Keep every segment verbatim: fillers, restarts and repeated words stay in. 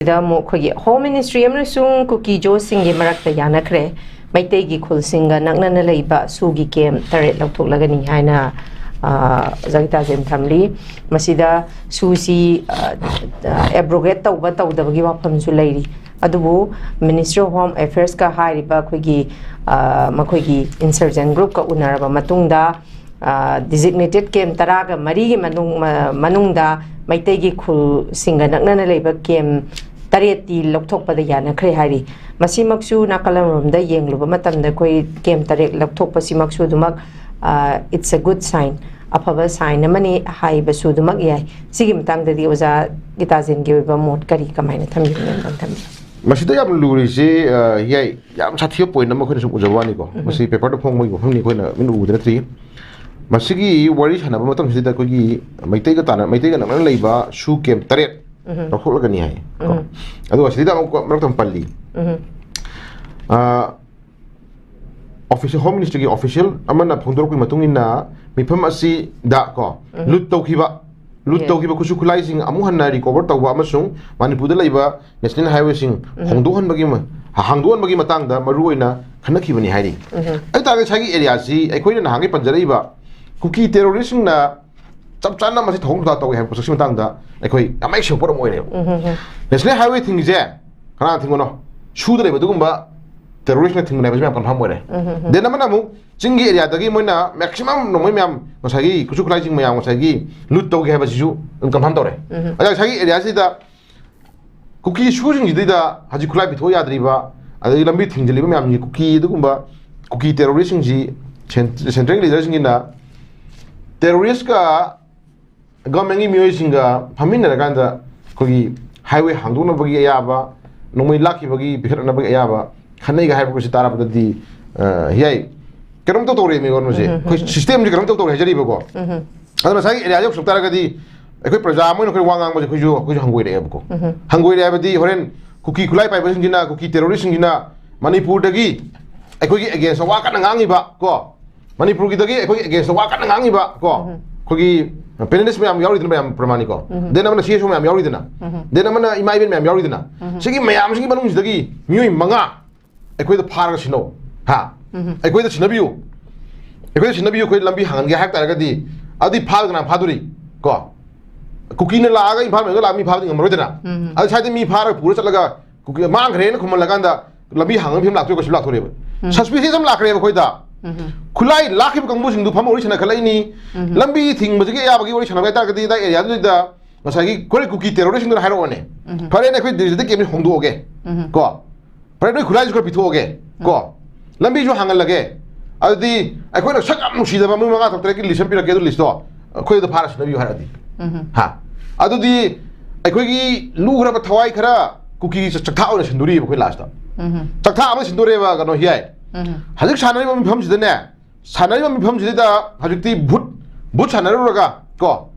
ꯁꯤꯗ ꯑꯃꯨꯛ ꯑꯩꯈꯣꯏꯒꯤ ꯍꯣꯝ ꯃꯤꯅꯤꯁꯇ꯭ꯔꯤ ꯑꯃꯁꯨꯡ ꯀꯨꯀꯤ ꯖꯣꯁꯁꯤꯡꯒꯤ ꯃꯔꯛꯇ ꯌꯥꯅꯈ꯭ꯔꯦ꯫ ꯃꯩꯇꯩꯒꯤ ꯈꯨꯜꯁꯤꯡꯒ ꯅꯛꯅꯅ ꯂꯩꯕ ꯁꯨꯒꯤ ꯀꯦꯝ ꯇꯔꯦꯠ ꯂꯧꯊꯣꯛꯂꯒꯅꯤ ꯍꯥꯏꯅ, ꯑ, ꯑꯣꯖꯥ ꯒꯤꯇꯥꯖꯦꯟ ꯊꯝꯂꯤ꯫ ꯃꯁꯤꯗ ꯁꯨꯁꯤ, ꯑ, ꯑ, ꯑꯦꯕ꯭ꯔꯣꯒꯦꯠ ꯇꯧꯕ ꯇꯧꯗꯕꯒꯤ ꯋꯥꯐꯝꯁꯨ ꯂꯩꯔꯤ꯫ ꯑꯗꯨꯕꯨ Ministry of Home Affairsꯀ ꯍꯥꯏꯔꯤꯕ ꯑꯩꯈꯣꯏꯒꯤ, ꯑ, ꯃꯈꯣꯏꯒꯤ ꯏꯟꯁꯔꯖꯦꯟ ꯒ꯭ꯔꯨꯞꯀ ꯎꯅꯔꯕ ꯃꯇꯨꯡꯗ, ꯑ, ꯗꯤꯖꯤꯒꯅꯦꯇꯦꯠ ꯀꯦꯝ ꯇꯔꯥꯒ ꯃꯔꯤꯒꯤ ꯃꯅꯨꯡ-, ꯃ-, ꯃꯅꯨꯡꯗ ꯃꯩꯇꯩꯒꯤ ꯈꯨꯜꯁꯤꯡꯒ ꯅꯛꯅꯅ ꯂꯩꯕ ꯀꯦꯝ ꯇꯔꯦꯠꯇꯤ ꯂꯧꯊꯣꯛꯄꯗ ꯌꯥꯅꯈ꯭ꯔꯦ ꯍꯥꯏꯔꯤ꯫ ꯃꯁꯤꯃꯛꯁꯨ ꯅꯥꯀꯜ ꯑꯃꯔꯣꯝꯗ ꯌꯦꯡꯂꯨꯕ ꯃꯇꯝꯗ ꯑꯩꯈꯣꯏ ꯀꯦꯝ ꯇꯔꯦꯠ ꯂꯧꯊꯣꯛꯄꯁꯤꯃꯛꯁꯨ ꯑꯗꯨꯃꯛ, ꯑ, it's a good sign, ꯑꯐꯕ ꯁꯥꯏꯟ ꯑꯃꯅꯤ ꯍꯥꯏꯕꯁꯨ ꯑꯗꯨꯃꯛ ꯌꯥꯏ꯫ ꯁꯤꯒꯤ ꯃꯇꯥꯡꯗꯗꯤ ꯑꯣꯖꯥ ꯒꯤꯇꯥꯖꯦꯟꯒꯤ ꯑꯣꯏꯕ ꯃꯣꯠ ꯀꯔꯤ, ꯀꯃꯥꯏꯅ ꯊꯝꯕꯤꯕꯅꯣ? ꯑꯝꯇꯪ ꯊꯝꯕꯤꯌꯨ꯫ ꯃꯁꯤꯗ ꯌꯥꯝ ꯂꯨꯔꯤꯁꯦ, ꯑ, ꯌꯥꯏ, ꯌꯥꯝ ꯁꯥꯊꯤꯕ ꯄꯣꯏꯟ ꯑꯃ ꯑꯩꯈꯣꯏꯅ ꯁꯨꯝ ꯎꯖꯕ ꯋꯥꯅꯤꯀꯣ꯫ ꯎꯝ꯫ ꯃꯁꯤ ꯄꯦꯄꯔꯗ ꯐꯣꯡꯕꯒꯤ ꯋꯥꯐꯝꯅꯤ, ꯑꯩꯈꯣꯏꯅ ꯃꯤꯠꯅ ꯎꯕꯗꯤ ꯅꯠꯇ꯭ꯔꯤ꯫ ꯃꯁꯤꯒꯤ ꯋꯥꯔꯤ ꯁꯥꯟꯅꯕ ꯃꯇꯝꯁꯤꯗ ꯑꯩꯈꯣꯏꯒꯤ ꯃꯩꯇꯩꯒ ꯇꯥꯟꯅ-, ꯃꯩꯇꯩꯒ ꯅꯛꯅꯅ ꯂꯩꯕ ꯁꯨ ꯀꯦꯝ ꯇꯔꯦꯠ ꯎꯝ꯫ ꯂꯧꯊꯣꯛꯂꯒꯅꯤ ꯍꯥꯏ, ꯀꯣ꯫ ꯎꯝ꯫ ꯑꯗꯨꯒ ꯁꯤꯗꯩꯗ ꯑꯃꯨꯛ ꯃꯔꯛꯇ ꯑꯃꯨꯛ ꯄꯜꯂꯤ꯫ ꯎꯝ꯫ ꯑ, ꯑꯣꯐꯤꯁꯤꯌꯦꯜ, ꯍꯣꯝ ꯃꯤꯅꯤꯁꯇ꯭ꯔꯤꯒꯤ ꯑꯣꯐꯤꯁꯤꯌꯦꯜ ꯑꯃꯅ ꯐꯣꯡꯗꯣꯔꯛꯄꯒꯤ ꯃꯇꯨꯡ ꯏꯟꯅ ꯃꯤꯐꯝ ꯑꯁꯤꯗ, ꯀꯣ, ꯎꯝ꯫ ꯂꯨꯠ ꯇꯧꯈꯤꯕ, ꯂꯨꯠ ꯌꯦ꯫ ꯇꯧꯈꯤꯕ ꯈꯨꯠꯁꯨ ꯈꯨꯠꯂꯥꯏꯁꯤꯡ ꯑꯃꯨꯛ ꯍꯟꯅ ꯔꯤꯀꯣꯚꯔ ꯇꯧꯕ ꯑꯃꯁꯨꯡ ꯃꯅꯤꯄꯨꯔꯗ ꯂꯩꯕ ꯅꯦꯁꯅꯦꯜ ꯍꯥꯏꯋꯦꯁꯤꯡ ꯎꯝ꯫ ꯍꯣꯡꯗꯣꯛꯍꯟꯕꯒꯤ ꯃ-, ꯍꯥꯡꯗꯣꯛꯍꯟꯕꯒꯤ ꯃꯇꯥꯡꯗ ꯃꯔꯨꯑꯣꯏꯅ ꯈꯟꯅꯈꯤꯕꯅꯤ ꯍꯥꯏꯔꯤ꯫ ꯎꯝ꯫ ꯑꯗꯨ ꯇꯥꯔꯒꯗꯤ ꯉꯁꯥꯏꯒꯤ ꯑꯦꯔꯤꯌꯥꯁꯤ ꯑꯩꯈꯣꯏꯅ ꯅꯍꯥꯟꯒꯩ ꯄꯟꯖꯔꯛꯏꯕ ꯀꯨꯀꯤ ꯇꯦꯔꯣꯔꯤꯁ꯭ꯠꯁꯤꯡꯅ ꯆꯞ ꯆꯥꯅ ꯃꯁꯤ ꯊꯧꯑꯣꯡ ꯊꯧꯗꯥ ꯇꯧꯏ ꯍꯥꯏꯕ ꯄꯣꯠꯁꯛꯁꯤ ꯃꯇꯥꯡꯗ ꯑꯩꯈꯣꯏ ꯌꯥꯝ ꯃꯌꯦꯛ ꯁꯦꯡꯕ ꯄꯣꯠ ꯑꯃ ꯑꯣꯏꯔꯦꯕ꯫ ꯎꯝ, ꯎꯝ, ꯎꯝ꯫ ꯅꯦꯁꯅꯦꯜ ꯍꯥꯏꯋꯦ ꯊꯤꯡꯉꯤꯁꯦ ꯀꯅꯥꯅ ꯊꯤꯡꯕꯅꯣ? ꯁꯨꯗ ꯂꯩꯕ ꯑꯗꯨꯒꯨꯝꯕ ꯇꯦꯔꯣꯔꯤꯁ꯭ꯠꯅ ꯊꯤꯡꯕꯅꯦ ꯍꯥꯏꯕꯁꯤ ꯃꯌꯥꯝ ꯀꯟꯐꯥꯔꯝ ꯑꯣꯏꯔꯦ꯫ ꯎꯝ, ꯎꯝ, ꯎꯝ꯫ ꯗꯦꯟ ꯑꯃꯅ ꯑꯃꯨꯛ ꯆꯤꯡꯒꯤ ꯑꯦꯔꯤꯌꯥꯗꯒꯤ ꯃꯣꯏꯅ ꯃꯦꯛꯁꯤꯃꯝ ꯅꯣꯡꯃꯩ ꯃꯌꯥꯝ, ꯉꯁꯥꯏꯒꯤ ꯈꯨꯠꯁꯨ ꯈꯨꯠꯂꯥꯏꯁꯤꯡ ꯃꯌꯥꯝ ꯉꯁꯥꯏꯒꯤ ꯂꯨꯠ ꯇꯧꯒꯦ ꯍꯥꯏꯕꯁꯤꯁꯨ ꯑꯗꯨꯝ ꯀꯟꯐꯥꯔꯝ ꯇꯧꯔꯦ꯫ ꯎꯝ, ꯎꯝ꯫ ꯑꯗ ꯉꯁꯥꯏꯒꯤ ꯑꯦꯔꯤꯌꯥꯁꯤꯗ ꯀꯨꯀꯤ ꯁꯨꯁꯤꯡꯁꯤꯗꯩꯗ ꯍꯧꯖꯤꯛ ꯈꯨꯠꯂꯥꯏ ꯄꯤꯊꯣꯛ ꯌꯥꯗ꯭ꯔꯤꯕ, ꯑꯗꯒꯤ ꯂꯝꯕꯤ ꯊꯤꯡꯖꯤꯜꯂꯤꯕ ꯃꯌꯥꯝꯁꯤ, ꯀꯨꯀꯤ ꯑꯗꯨꯒꯨꯝꯕ ꯀꯨꯀꯤ ꯇꯦꯔꯣꯔꯤꯁ꯭ꯠꯁꯤꯡꯁꯤ ꯁꯦꯟ-, ꯁꯦꯟꯇ꯭ꯔꯦꯜꯒꯤ ꯂꯤꯗꯔꯁꯤꯡꯁꯤꯅ ꯇꯦꯔꯣꯔꯤꯁ꯭ꯠꯀ ꯒꯚꯔꯟꯃꯦꯟꯠꯀꯤ ꯃꯤꯑꯣꯏꯁꯤꯡꯒ ꯐꯝꯃꯤꯟꯅꯔꯀꯥꯟꯗ ꯑꯩꯈꯣꯏꯒꯤ ꯍꯥꯏꯋꯦ ꯍꯥꯡꯗꯣꯛꯅꯕꯒꯤ ꯑꯌꯥꯕ, ꯅꯣꯡꯃꯩ ꯂꯥꯛꯈꯤꯕꯒꯤ ꯄꯤꯈꯠꯅꯅꯕꯒꯤ ꯑꯌꯥꯕ ꯈꯟꯅꯩꯒ ꯍꯥꯏꯕꯒꯁꯤ ꯇꯥꯔꯛꯄꯗꯗꯤ, ꯑ, ꯌꯥꯏ, ꯀꯩꯅꯣꯝ ꯇꯧ ꯇꯧꯔꯦ ꯃꯤꯉꯣꯟ ꯃꯁꯦ꯫ ꯎꯝ, ꯎꯝ, ꯑꯩꯈꯣꯏ ꯎꯝ꯫ ꯁꯤꯁꯇꯦꯝꯁꯤ ꯀꯩꯅꯣꯝ ꯇꯧ ꯇꯧꯔꯦ ꯍꯥꯏꯖꯔꯤꯕꯀꯣ꯫ ꯎꯝ, ꯎꯝ꯫ ꯑꯗꯨꯅ ꯉꯁꯥꯏꯒꯤ ꯑꯦꯔꯤꯌꯥꯁꯦ ꯌꯧꯁꯤꯜꯂꯛ ꯇꯥꯔꯒꯗꯤ ꯑꯩꯈꯣꯏ ꯄ꯭ꯔꯖꯥ ꯑꯃ ꯑꯣꯏꯅ ꯑꯩꯈꯣꯏ ꯋꯥ ꯉꯥꯡꯕꯁꯦ ꯑꯩꯈꯣꯏꯁꯨ, ꯑꯩꯈꯣꯏꯁꯨ ꯍꯪꯒꯣꯏꯔꯛꯑꯦꯕꯀꯣ꯫ ꯎꯝ꯫ ꯍꯪꯒꯣꯏꯔꯛꯑꯦ ꯍꯥꯏꯕꯗꯤ ꯍꯣꯔꯦꯟ ꯀꯨꯀꯤ ꯈꯨꯠꯂꯥꯏ ꯄꯥꯏꯕꯁꯤꯡꯁꯤꯅ, ꯀꯨꯀꯤ ꯇꯦꯔꯣꯔꯤꯁ꯭ꯠꯁꯤꯡꯁꯤꯅ ꯃꯅꯤꯄꯨꯔꯗꯒꯤ ꯑꯩꯈꯣꯏꯒꯤ ꯑꯦꯒꯦꯟꯁꯇ ꯋꯥ ꯀꯟꯅ ꯉꯥꯡꯉꯤꯕ ꯀꯣ, ꯃꯅꯤꯄꯨꯔꯒꯤꯗꯒꯤ ꯑꯩꯈꯣꯏꯒꯤ ꯑꯦꯒꯦꯟꯁꯇ ꯋꯥ ꯀꯟꯅ ꯉꯥꯡꯉꯤꯕ ꯀꯣ, ꯎꯝ꯫ ꯑꯩꯈꯣꯏꯒꯤ ꯄꯦꯅꯦꯂꯤꯁ ꯃꯌꯥꯝ ꯌꯥꯎꯔꯤꯗꯅ, ꯃꯌꯥꯝ ꯄ꯭ꯔꯃꯥꯅꯤꯀꯣ꯫ ꯎꯝ꯫ Then ꯑꯃꯅ ꯁꯤ ꯑꯦꯁ ꯑꯣ ꯃꯌꯥꯝ ꯌꯥꯎꯔꯤꯗꯅ꯫ ꯎꯝ꯫ Then ꯑꯃꯅ ꯏꯃꯥ ꯏꯕꯦꯟ ꯃꯌꯥꯝ ꯌꯥꯎꯔꯤꯗꯅ꯫ ꯎꯝ꯫ ꯁꯤꯒꯤ ꯃꯌꯥꯝꯁꯤꯒꯤ ꯃꯅꯨꯡꯁꯤꯗꯒꯤ ꯃꯤꯑꯣꯏ ꯃꯉꯥ ꯑꯩꯈꯣꯏꯗ ꯐꯥꯔꯒ ꯁꯤꯟꯅꯧ꯫ ꯍꯥ? ꯎꯝ꯫ ꯑꯩꯈꯣꯏꯗ ꯁꯤꯟꯅꯕꯤꯌꯨ꯫ ꯑꯩꯈꯣꯏꯗ ꯁꯤꯟꯅꯕꯤꯌꯨ, ꯑꯩꯈꯣꯏ ꯂꯝꯕꯤ ꯍꯥꯡꯍꯟꯒꯦ ꯍꯥꯏꯕ ꯇꯥꯔꯒꯗꯤ, ꯑꯗꯨꯗꯤ ꯐꯥꯕꯗꯤ ꯀꯅꯥ ꯐꯥꯗꯣꯔꯤ? ꯀꯣ? ꯀꯨꯀꯤꯅ ꯂꯥꯛꯑꯒ ꯏꯝꯐꯥꯜ ꯃꯅꯨꯡꯗ ꯂꯥꯛꯑꯒ ꯃꯤ ꯐꯥꯕꯗꯤ ꯉꯝꯃꯔꯣꯏꯗꯅ꯫ ꯎꯝ꯫ ꯑꯗꯨ ꯁ꯭ꯋꯥꯏꯗ ꯃꯤ ꯐꯥꯔꯒ ꯄꯨꯔ ꯆꯠꯂꯒ ꯀꯨꯀꯤ ꯃꯥꯡꯈ꯭ꯔꯦꯅ ꯈꯨꯝꯍꯜꯂꯀꯥꯟꯗ ꯂꯝꯕꯤ ꯍꯥꯡꯉꯒ ꯐꯤꯕꯝ ꯂꯥꯛꯇꯣꯏ, ꯀꯩꯁꯨ ꯂꯥꯛꯇꯣꯔꯦꯕ꯫ ꯎꯝ꯫ Suspicious ꯑꯃ ꯂꯥꯛꯈ꯭ꯔꯦꯕ ꯑꯩꯈꯣꯏꯗ꯫ ꯎꯝ꯫ ꯈꯨꯠꯂꯥꯏ ꯂꯥꯛꯈꯤꯕ ꯀꯥꯡꯕꯨꯁꯤꯡꯗꯨ ꯐꯝꯃ ꯋꯥꯔꯤ ꯁꯥꯟꯅꯈꯠꯂꯛꯏꯅꯤ꯫ ꯎꯝ꯫ ꯂꯝꯕꯤ ꯊꯤꯡꯕꯁꯤꯒꯤ ꯑꯌꯥꯕꯒꯤ ꯋꯥꯔꯤ ꯁꯥꯟꯅꯕ ꯍꯥꯏꯇꯥꯔꯒꯗꯤ, ꯑꯗꯥꯏ ꯑꯦꯔꯤꯌꯥꯗꯨꯗ ꯉꯁꯥꯏꯒꯤ ꯑꯩꯈꯣꯏ ꯀꯨꯀꯤ ꯇꯦꯔꯣꯔꯤꯁ꯭ꯠꯁꯤꯡꯗꯨꯅ ꯍꯥꯏꯔꯛꯑꯣꯅꯦ꯫ ꯎꯝ꯫ ꯐꯔꯦꯅꯦ, ꯑꯩꯈꯣꯏ ꯗꯤꯜꯂꯤꯗ ꯀꯦꯝꯞ ꯍꯣꯡꯗꯣꯛꯑꯒꯦ꯫ ꯎꯝ꯫ ꯀꯣ? ꯐꯔꯦ, ꯅꯣꯏ ꯈꯨꯠꯂꯥꯏꯁꯨ ꯈꯔ ꯄꯤꯊꯣꯛꯑꯒꯦ꯫ ꯎꯝ꯫ ꯀꯣ? ꯂꯝꯕꯤꯁꯨ ꯍꯥꯡꯍꯜꯂꯒꯦ꯫ ꯑꯗꯨꯗꯤ ꯑꯩꯈꯣꯏꯅ ꯁꯛ ꯌꯥꯝ ꯅꯨꯡꯁꯤꯗꯕ ꯃꯤ ꯃꯉꯥ ꯇꯔꯨꯛ ꯇꯔꯦꯠꯀꯤ ꯂꯤꯁ ꯑꯃ ꯄꯤꯔꯛꯀꯦ, ꯑꯗꯨ ꯂꯤꯁꯇꯣ ꯑꯩꯈꯣꯏꯗ ꯐꯥꯔ ꯁꯤꯟꯅꯕꯤꯌꯨ ꯍꯥꯏꯔꯗꯤ꯫ ꯎꯝ꯫ ꯍꯥ? ꯑꯗꯨꯗꯤ ꯑꯩꯈꯣꯏꯒꯤ ꯂꯨꯈ꯭ꯔꯕ ꯊꯋꯥꯏ ꯈꯔ ꯀꯨꯀꯤ ꯆ-, ꯆꯥꯛꯊꯥ ꯑꯣꯏꯅ ꯁꯤꯟꯗꯣꯔꯤꯕ ꯑꯩꯈꯣꯏ ꯂꯥꯁꯇ꯫ ꯎꯝ꯫ ꯆꯥꯛꯊꯥ ꯑꯃ ꯁꯤꯟꯗꯣꯔꯦꯕ, ꯀꯩꯅꯣ, ꯍꯤꯌꯥꯏ꯫ ꯎꯝ꯫ ꯍꯧꯖꯤꯛ ꯁꯥꯟꯅꯔꯤꯕ ꯃꯐꯝꯁꯤꯗꯅꯦ, ꯁꯥꯟꯅꯔꯤꯕ ꯃꯐꯝꯁꯤꯗ ꯍꯧꯖꯤꯛꯇꯤ ꯚꯨꯠ, ꯚꯨꯠ ꯁꯥꯟꯅꯔꯨꯔꯒ, ꯀꯣ,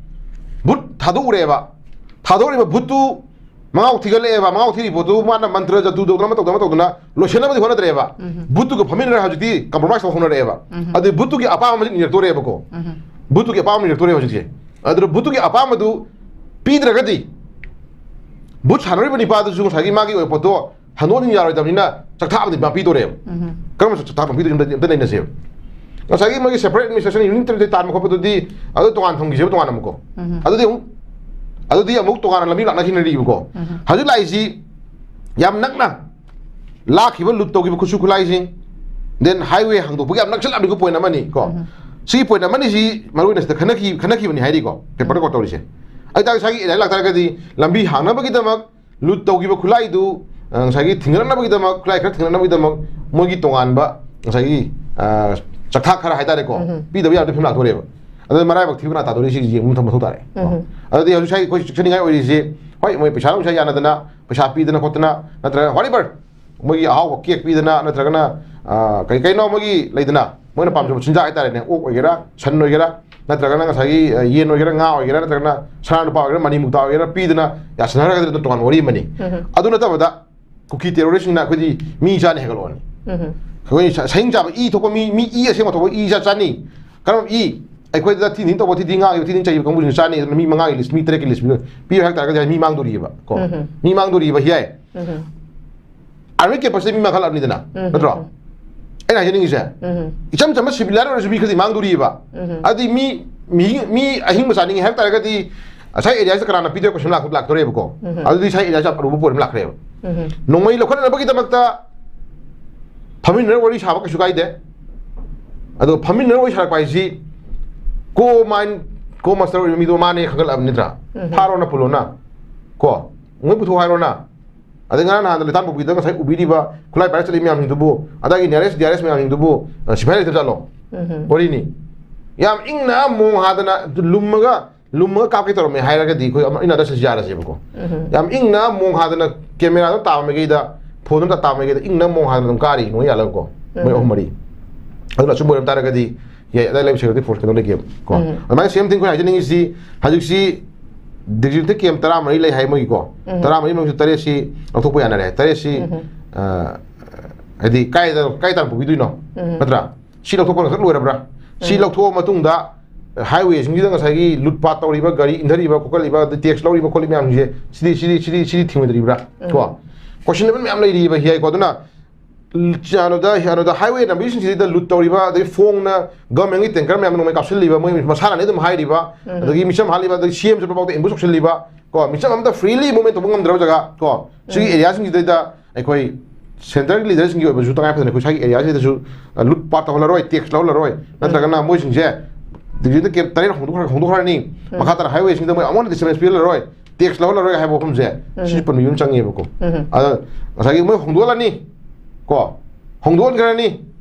ꯚꯨꯠ ꯊꯥꯗꯣꯛꯎꯔꯦꯕ꯫ ꯊꯥꯗꯣꯛꯎꯔꯤꯕ ꯚꯨꯠꯇꯨ ꯃꯉꯥꯎ ꯊꯤꯒꯠꯂꯛꯑꯦꯕ, ꯃꯉꯥꯎ ꯊꯤꯔꯤ ꯄꯣꯠꯇꯨ ꯃꯥꯅ ꯃꯟꯇ꯭ꯔ ꯖꯗꯨ ꯇꯧꯗꯅ ꯑꯃ ꯇꯧꯗꯅ ꯑꯃ ꯇꯧꯗꯅ ꯂꯣꯏꯁꯤꯟꯅꯕꯗꯤ ꯍꯣꯠꯅꯗ꯭ꯔꯦꯕ꯫ ꯎꯝ꯫ ꯚꯨꯠꯇꯨꯒ ꯐꯝꯃꯤꯟꯅꯔ ꯍꯧꯖꯤꯛꯇꯤ compromise ꯇꯧ ꯍꯧꯅꯔꯛꯑꯦꯕ꯫ ꯎꯝ꯫ ꯑꯗꯨ ꯚꯨꯠꯇꯨꯒꯤ ꯑꯄꯥꯝꯕ ꯑꯃ ꯅꯤꯔꯛꯇꯣꯔꯦꯕꯀꯣ꯫ ꯎꯝ꯫ ꯚꯨꯠꯇꯨꯒꯤ ꯑꯄꯥꯝꯕ ꯅꯤꯔꯛꯇꯣꯔꯦꯕ ꯍꯧꯖꯤꯛꯁꯦ꯫ ꯑꯗꯨꯅ ꯚꯨꯠꯇꯨꯒꯤ ꯑꯄꯥꯝꯕꯗꯨ ꯄꯤꯗ꯭ꯔꯒꯗꯤ, ꯚꯨꯠ ꯁꯥꯟꯅꯔꯤꯕ ꯅꯤꯄꯥꯗꯨꯁꯨ ꯉꯁꯥꯏꯒꯤ ꯃꯥꯒꯤ ꯑꯣꯏꯕ ꯄꯣꯠꯇꯣ ꯍꯟꯗꯣꯛ ꯍꯟꯖꯤꯟ ꯌꯥꯔꯣꯏꯗꯕꯅꯤꯅ ꯆꯥꯛꯊꯥ ꯑꯃꯗꯤ ꯃꯥ ꯄꯤꯗꯣꯔꯦꯕ꯫ ꯎꯝ꯫ ꯀꯔꯝꯕ ꯆꯥꯛꯊꯥ ꯑꯃ ꯄꯤꯗꯣꯏꯅꯣ ꯑꯝꯇ, ꯑꯝꯇ ꯅꯩꯅꯁꯦꯕ꯫ ꯉꯁꯥꯏꯒꯤ ꯃꯣꯏꯒꯤ separate administration unit ꯇꯥꯟꯕ ꯈꯣꯠꯄꯗꯨꯗꯤ ꯑꯗꯨ ꯇꯣꯉꯥꯟ ꯊꯝꯈꯤꯁꯦꯕ, ꯇꯣꯉꯥꯟꯅ ꯑꯃꯨꯛꯀꯣ꯫ ꯎꯝ꯫ ꯑꯗꯨꯗꯤ ꯑꯃꯨꯛ, ꯑꯗꯨꯗꯤ ꯑꯃꯨꯛ ꯇꯣꯉꯥꯟꯅ ꯂꯝꯕꯤ ꯂꯥꯛꯅꯈꯤꯅꯔꯤꯕꯀꯣ꯫ ꯎꯝ꯫ ꯍꯧꯖꯤꯛ ꯂꯥꯛꯏꯁꯤ ꯌꯥꯝ ꯅꯛꯅ ꯂꯥꯛꯈꯤꯕ ꯂꯨꯠ ꯇꯧꯈꯤꯕ ꯈꯨꯠꯁꯨ ꯈꯨꯠꯂꯥꯏꯁꯤꯡ, then highway ꯍꯥꯡꯗꯣꯛꯄꯒꯤ ꯌꯥꯝ ꯅꯛꯁꯜꯂꯛꯂꯤꯕ point ꯑꯃꯅꯤ ꯀꯣ꯫ ꯎꯝ꯫ ꯁꯤꯒꯤ point ꯑꯃꯅꯤꯁꯤ ꯃꯔꯨ ꯑꯣꯏꯅ ꯁꯤꯗ ꯈꯟꯅꯈꯤ-, ꯈꯟꯅꯈꯤꯕꯅꯤ ꯍꯥꯏꯔꯤꯀꯣ, paper ꯗ ꯀꯣꯠ ꯇꯧꯔꯤꯁꯦ꯫ ꯑꯗꯨ ꯇꯥꯔꯗꯤ ꯉꯁꯥꯏꯒꯤ area ꯂꯥꯛꯇꯥꯔꯒꯗꯤ ꯂꯝꯕꯤ ꯍꯥꯡꯅꯕꯒꯤꯗꯃꯛ ꯂꯨꯠ ꯇꯧꯈꯤꯕ ꯈꯨꯠꯂꯥꯏꯗꯨ, ꯑ, ꯉꯁꯥꯏꯒꯤ ꯊꯤꯡꯒꯠꯅꯕꯒꯤꯗꯃꯛ, ꯈꯨꯠꯂꯥꯏ ꯈꯔ ꯊꯤꯡꯒꯠꯅꯕꯒꯤꯗꯃꯛ ꯃꯣꯏꯒꯤ ꯇꯣꯉꯥꯟꯕ ꯉꯁꯥꯏꯒꯤ, ꯑ, ꯆꯥꯛꯊꯥꯛ ꯈꯔ ꯍꯥꯏꯇꯥꯔꯦꯀꯣ, ꯎꯝ꯫ ꯄꯤꯗꯕ ꯌꯥꯗꯕ ꯐꯤꯕꯝ ꯂꯥꯛꯇꯣꯔꯦꯕ꯫ ꯑꯗꯨꯅ ꯃꯔꯥꯏꯕꯛ ꯊꯤꯕ ꯀꯅꯥ ꯇꯥꯗꯣꯔꯤ? ꯁꯤ ꯌꯦꯡꯕ ꯃꯊꯧ ꯇꯥꯔꯦ꯫ ꯎꯝ꯫ ꯑꯗꯨꯗꯤ ꯍꯧꯖꯤꯛ ꯉꯁꯥꯏ ꯑꯩꯈꯣꯏ ꯆꯦꯛꯁꯤꯟꯅꯤꯡꯉꯥꯏ ꯑꯣꯏꯔꯤꯁꯤ, ꯍꯣꯏ, ꯃꯣꯏ ꯄꯩꯁꯥ ꯅꯨꯡꯁꯥ ꯌꯥꯅꯗꯅ, ꯄꯩꯁꯥ ꯄꯤꯗꯅ ꯈꯣꯠꯇꯅ, ꯅꯠꯇ꯭ꯔꯒ whatever, ꯃꯣꯏꯒꯤ ꯑꯍꯥꯎꯕ cake ꯄꯤꯗꯅ, ꯅꯠꯇ꯭ꯔꯒꯅ, ꯑ, ꯀꯩ ꯀꯩꯅꯣ ꯃꯣꯏꯒꯤ ꯂꯩꯗꯅ, ꯃꯣꯏꯅ ꯄꯥꯝꯖꯕ ꯆꯤꯟꯖꯥꯛ ꯍꯥꯏꯇꯥꯔꯦꯅꯦ, ꯑꯣꯛ ꯑꯣꯏꯒꯦꯔꯥ, ꯁꯟ ꯑꯣꯏꯒꯦꯔꯥ, ꯅꯠꯇ꯭ꯔꯒꯅ ꯉꯁꯥꯏꯒꯤ, ꯑ, ꯌꯦꯟ ꯑꯣꯏꯒꯦꯔꯥ, ꯉꯥ ꯑꯣꯏꯒꯦꯔꯥ, ꯅꯠꯇ꯭ꯔꯒꯅ ꯁꯅꯥ ꯂꯨꯄꯥ ꯑꯣꯏꯒꯦꯔꯥ, ꯃꯅꯤ ꯃꯨꯛꯇꯥ ꯑꯣꯏꯒꯦꯔꯥ ꯄꯤꯗꯅ ꯌꯥꯁꯟꯅꯔꯒꯗꯤ ꯑꯗꯨ ꯇꯣꯉꯥꯟꯕ ꯋꯥꯔꯤ ꯑꯃꯅꯤ꯫ ꯎꯝ꯫ ꯑꯗꯨ ꯅꯠꯇꯕꯗ ꯀꯨꯀꯤ terrorist ꯁꯤꯡꯅ ꯑꯩꯈꯣꯏꯗꯤ ꯃꯤ ꯆꯥꯅꯤ ꯍꯦꯟꯒꯠꯂꯛꯑꯣꯅꯤ꯫ ꯎꯝ꯫ ꯑꯩꯈꯣꯏ ꯁ-, ꯁꯍꯤꯡ ꯆꯥꯕ, ꯏ ꯊꯣꯛꯄ ꯃꯤ, ꯃꯤ ꯏ ꯑꯁꯦꯡꯕ ꯊꯣꯛꯄ ꯏ ꯆꯥ-, ꯆꯥꯅꯤ꯫ ꯀꯔꯝ ꯏ? ꯑꯩꯈꯣꯏꯗ ꯊꯤ ꯊꯤꯅ ꯇꯧꯕ, ꯊꯤ ꯊꯤꯅ ꯉꯥꯡꯉꯤꯕ, ꯊꯤ ꯊꯤꯅ ꯆꯩꯕ ꯀꯥꯡꯕꯨꯁꯤꯡꯗꯨ ꯆꯥꯅꯤ, ꯑꯗꯨꯅ ꯃꯤ ꯃꯉꯥꯒꯤ ꯂꯤꯁ, ꯃꯤ ꯇꯔꯦꯠꯀꯤ ꯂꯤꯁ ꯄꯤꯔꯣ ꯍꯥꯏ ꯇꯥꯔꯒꯗꯤ ꯃꯤ ꯃꯥꯡꯗꯣꯔꯤꯑꯕ ꯀꯣ꯫ ꯎꯝ꯫ ꯃꯤ ꯃꯥꯡꯗꯣꯔꯤꯑꯕ ꯍꯤꯌꯥꯏ꯫ ꯎꯝ꯫ ꯑꯥꯔꯃꯤ ꯀꯦꯝꯄꯁꯇ ꯃꯤ ꯃꯥꯡꯈꯠꯂꯛꯑꯕꯅꯤꯗꯅ, ꯎꯝ, ꯅꯠꯇ꯭ꯔꯣ? ꯎꯝ꯫ ꯑꯩꯅ ꯍꯥꯏꯖꯅꯤꯡꯉꯤꯁꯦ, ꯎꯝ꯫ ꯏꯆꯝ ꯆꯝꯕ ꯁꯤꯚꯤꯂꯤꯌꯟ ꯑꯣꯏꯔꯁꯨ ꯃꯤ ꯈꯔꯗꯤ ꯃꯥꯡꯗꯣꯔꯤꯑꯕ꯫ ꯎꯝ꯫ ꯑꯗꯨꯗꯤ ꯃꯤ, ꯃꯤ, ꯃꯤ ꯑꯍꯤꯡꯕ ꯆꯥꯅꯤꯡꯉꯤ ꯍꯥꯏꯕ ꯇꯥꯔꯒꯗꯤ ꯉꯁꯥꯏ ꯑꯦꯔꯤꯌꯥꯁꯤꯗ ꯀꯅꯥꯅ ꯄꯤꯗꯣꯏ ꯀꯣꯏꯁꯟ ꯂꯥꯛ-, ꯂꯥꯛꯇꯣꯔꯦꯕꯀꯣ꯫ ꯎꯝ꯫ ꯑꯗꯨꯗꯤ ꯉꯁꯥꯏ ꯑꯦꯔꯤꯌꯥꯁꯦ ꯌꯥꯝ ꯑꯔꯨꯕ ꯄꯣꯏꯟ ꯑꯃ ꯂꯥꯛꯈ꯭ꯔꯦꯕ꯫ ꯎꯝ꯫ ꯅꯣꯡꯃꯩ ꯂꯧꯈꯠꯅꯅꯕꯒꯤꯗꯃꯛꯇ ꯐꯝꯃꯤꯟꯅꯔ ꯋꯥꯔꯤ ꯁꯥꯕ ꯀꯩꯁꯨ ꯀꯥꯏꯗꯦ꯫ ꯑꯗꯣ ꯐꯝꯃꯤꯟꯅꯔ ꯋꯥꯔꯤ ꯁꯥꯔꯛꯄ ꯍꯥꯏꯁꯤ ꯀꯣ ꯃꯥꯏꯟ, ꯀꯣ ꯃꯥꯁꯇꯔ ꯑꯣꯏꯕ ꯃꯤꯗꯣ ꯃꯥꯅꯦ ꯈꯪꯒꯠꯂꯛꯑꯕ ꯅꯠꯇ꯭ꯔꯥ? ꯎꯝ꯫ ꯐꯥꯔꯣꯅ ꯄꯨꯂꯣꯅ꯫ ꯀꯣ? ꯃꯣꯏ ꯄꯨꯊꯣꯛ ꯍꯥꯏꯔꯣꯅ꯫ ꯑꯗꯩ ꯉꯔꯥꯡ ꯅꯍꯥꯟꯗ ꯂꯩꯇꯥꯝꯄꯣꯛꯄꯤꯗ ꯉꯁꯥꯏ ꯎꯕꯤꯔꯤꯕ ꯈꯨꯠꯂꯥꯏ ꯄꯥꯏꯔ ꯆꯠꯂꯤ ꯃꯌꯥꯝꯁꯤꯡꯗꯨꯕꯨ, ꯑꯗꯒꯤ ꯅꯤꯌꯔꯦꯁ ꯗꯤꯌꯥꯔꯦꯁ ꯃꯌꯥꯝꯁꯤꯡꯗꯨꯕꯨ, ꯑ, ꯁꯤꯐꯥꯏ ꯂꯩꯇꯕ ꯆꯠꯂꯣ꯫ ꯎꯝ꯫ ꯋꯥꯔꯤꯅꯤ꯫ ꯌꯥꯝ ꯏꯪꯅ ꯃꯣꯡ ꯍꯥꯗꯅ ꯂꯨꯝꯃꯒ, ꯂꯨꯝꯃꯒ ꯀꯥꯞꯀꯦ ꯇꯧꯔꯝꯃꯦ ꯍꯥꯏꯔꯒꯗꯤ ꯑꯩꯈꯣꯏ ꯑꯃ ꯏꯟꯅꯗꯁ ꯌꯥꯔꯁꯦꯕꯀꯣ꯫ ꯎꯝ꯫ ꯌꯥꯝ ꯏꯪꯅ ꯃꯣꯡ ꯍꯥꯗꯅ ꯀꯦꯃꯦꯔꯥꯗꯣ ꯇꯥꯕ ꯃꯥꯏꯀꯩꯗ, ꯐꯣꯟꯗꯣ ꯇꯥꯕ ꯃꯥꯏꯀꯩꯗ ꯏꯪꯅ ꯃꯣꯡ ꯍꯥꯗꯅ ꯑꯗꯨꯝ ꯀꯥꯔꯤ ꯅꯣꯡꯃꯩ ꯌꯥꯜꯂꯒꯀꯣ꯫ ꯃꯣꯏ ꯎꯝ꯫ ꯑꯍꯨꯝ ꯃꯔꯤ꯫ ꯑꯗꯨꯅ ꯑꯆꯨꯝꯕ ꯑꯣꯏꯔꯝ ꯇꯥꯔꯒꯗꯤ ꯌꯥꯏ, ꯑꯗꯥꯏ ꯂꯩꯕ ꯁꯦꯀ꯭ꯌꯨꯔꯤꯇꯤ ꯐꯣꯔꯁ ꯀꯩꯅꯣ ꯂꯩꯒꯦꯕ ꯀꯣ꯫ ꯎꯝ꯫ ꯑꯗꯨꯃꯥꯏꯅ ꯁꯦꯝ ꯊꯤꯡ ꯑꯩꯈꯣꯏꯅ ꯍꯥꯏꯖꯅꯤꯡꯉꯤꯁꯤ ꯍꯧꯖꯤꯛꯁꯤ ꯗꯤꯖꯤꯇꯦꯜ ꯀꯦꯝ ꯇꯔꯥꯃꯔꯤ ꯂꯩ ꯍꯥꯏ ꯃꯣꯏꯒꯤꯀꯣ꯫ ꯎꯝ꯫ ꯇꯔꯥꯃꯔꯤ ꯃꯅꯨꯡꯗ ꯇꯔꯦꯠꯁꯤ ꯂꯧꯊꯣꯛꯄ ꯌꯥꯅꯔꯦ꯫ ꯇꯔꯦꯠꯁꯤ, ꯎꯝ꯫ ꯑ, ꯍꯥꯏꯗꯤ ꯀꯥꯏꯗ, ꯀꯥꯏ ꯇꯥꯟꯅ ꯄꯨꯕꯤꯗꯣꯏꯅꯣ? ꯎꯝ꯫ ꯅꯠꯇ꯭ꯔꯥ? ꯁꯤ ꯂꯧꯊꯣꯛꯄ ꯈꯛ ꯂꯣꯏꯔꯕ꯭ꯔꯥ? ꯁꯤ ꯎꯝ꯫ ꯂꯧꯊꯣꯛꯑ ꯃꯇꯨꯡꯗ ꯍꯥꯏꯋꯦꯁꯤꯡꯁꯤꯗ ꯉꯁꯥꯏꯒꯤ ꯂꯨꯠ ꯄꯥꯠ ꯇꯧꯔꯤꯕ, ꯒꯥꯔꯤ ꯏꯟꯊꯔꯤꯕ, ꯈꯣꯀꯠꯂꯤꯕ, ꯑꯗꯩ ꯇꯦꯛꯁ ꯂꯧꯔꯤꯕ ꯈꯣꯠꯂꯤꯕ ꯃꯌꯥꯝꯁꯦ ꯁꯤꯗꯤ, ꯁꯤꯗꯤ, ꯁꯤꯗꯤ, ꯁꯤꯗꯤ ꯊꯤꯡꯉꯣꯏꯗ꯭ꯔꯤꯕ꯭ꯔꯥ? ꯎꯝ꯫ ꯀꯣ? ꯀꯣꯏꯁꯟ ꯃꯌꯥꯝ ꯂꯩꯔꯤꯕ ꯍꯤꯌꯥꯏꯀꯣ꯫ ꯑꯗꯨꯅ ꯀꯩꯅꯣꯗ, ꯀꯩꯅꯣꯗ ꯍꯥꯏꯋꯦ ꯂꯝꯕꯤꯁꯤꯡꯁꯤꯗ ꯂꯨꯠ ꯇꯧꯔꯤꯕ, ꯑꯗꯒꯤ ꯐꯣꯡꯅ ꯒꯚꯔꯟꯃꯦꯟꯒꯤ ꯇꯦꯡꯀꯔ ꯃꯌꯥꯝꯗ ꯅꯣꯡꯃꯩ ꯀꯥꯞꯁꯤꯜꯂꯤꯕ, ꯃꯣꯏ ꯃꯁꯥꯅꯅꯤ ꯑꯗꯨꯝ ꯍꯥꯏꯔꯤꯕ, ꯎꯝ꯫ ꯑꯗꯒꯤ ꯃꯤꯆꯝ ꯍꯥꯠꯂꯤꯕ, ꯑꯗꯒꯤ ꯁꯤ ꯑꯦꯝ ꯆꯠꯄ ꯐꯥꯎꯗ ꯑꯦꯝꯕꯨꯁ ꯇꯧꯁꯤꯜꯂꯤꯕ, ꯀꯣ, ꯃꯤꯆꯝ ꯑꯝꯇ ꯐ꯭ꯔꯤꯂꯤ ꯃꯨꯚꯃꯦꯟ ꯇꯧꯕ ꯉꯝꯗ꯭ꯔꯕ ꯖꯒꯥ, ꯀꯣ, ꯁꯤꯒꯤ ꯎꯝ꯫ ꯑꯦꯔꯤꯌꯥꯁꯤꯡꯁꯤꯗꯩꯗ ꯑꯩꯈꯣꯏ ꯁꯦꯟꯇꯔꯒꯤ ꯂꯤꯗꯔꯁꯤꯡꯒꯤ ꯑꯣꯏꯕꯁꯨ ꯇꯉꯥꯏ ꯐꯗꯅ ꯑꯩꯈꯣꯏ ꯁ꯭ꯋꯥꯏꯒꯤ ꯑꯦꯔꯤꯌꯥꯁꯤꯗꯁꯨ, ꯑ, ꯂꯨꯠ ꯄꯥꯠ ꯇꯧꯍꯜꯂꯔꯣꯏ, ꯇꯦꯛꯁ ꯂꯧꯍꯜꯂꯔꯣꯏ, ꯅꯠꯇ꯭ꯔꯒꯅ ꯃꯣꯏꯁꯤꯡꯁꯦ ꯗꯤꯒ꯭ꯔꯤꯗ ꯀꯦꯞ ꯇꯔꯦꯠ ꯍꯣꯡꯗꯣꯛꯈ꯭ꯔ-, ꯍꯣꯡꯗꯣꯛꯈ꯭ꯔꯅꯤ, ꯎꯝ꯫ ꯃꯈꯥ ꯇꯥꯅ ꯍꯥꯏꯋꯦꯁꯤꯡꯗ ꯃꯣꯏ ꯑꯃꯨꯛ ꯍꯟꯅ ꯗꯤꯁꯇꯔꯕꯦꯟꯁ ꯄꯤꯍꯜꯂꯔꯣꯏ, ꯇꯦꯛꯁ ꯂꯧꯍꯜꯂꯔꯣꯏ ꯍꯥꯏꯕ ꯋꯥꯐꯝꯁꯦ, ꯎꯝ꯫ ꯁꯤꯁꯨ ꯄꯟꯕꯤꯕ ꯑꯃ ꯆꯪꯉꯦꯕꯀꯣ꯫ ꯎꯝ꯫ ꯑꯗ ꯉꯁꯥꯏꯒꯤ ꯃꯣꯏ ꯍꯣꯡꯗꯣꯛꯍꯜꯂꯅꯤ, ꯀꯣ, ꯍꯣꯡꯗꯣꯛꯍꯟꯈ꯭ꯔꯅꯤ,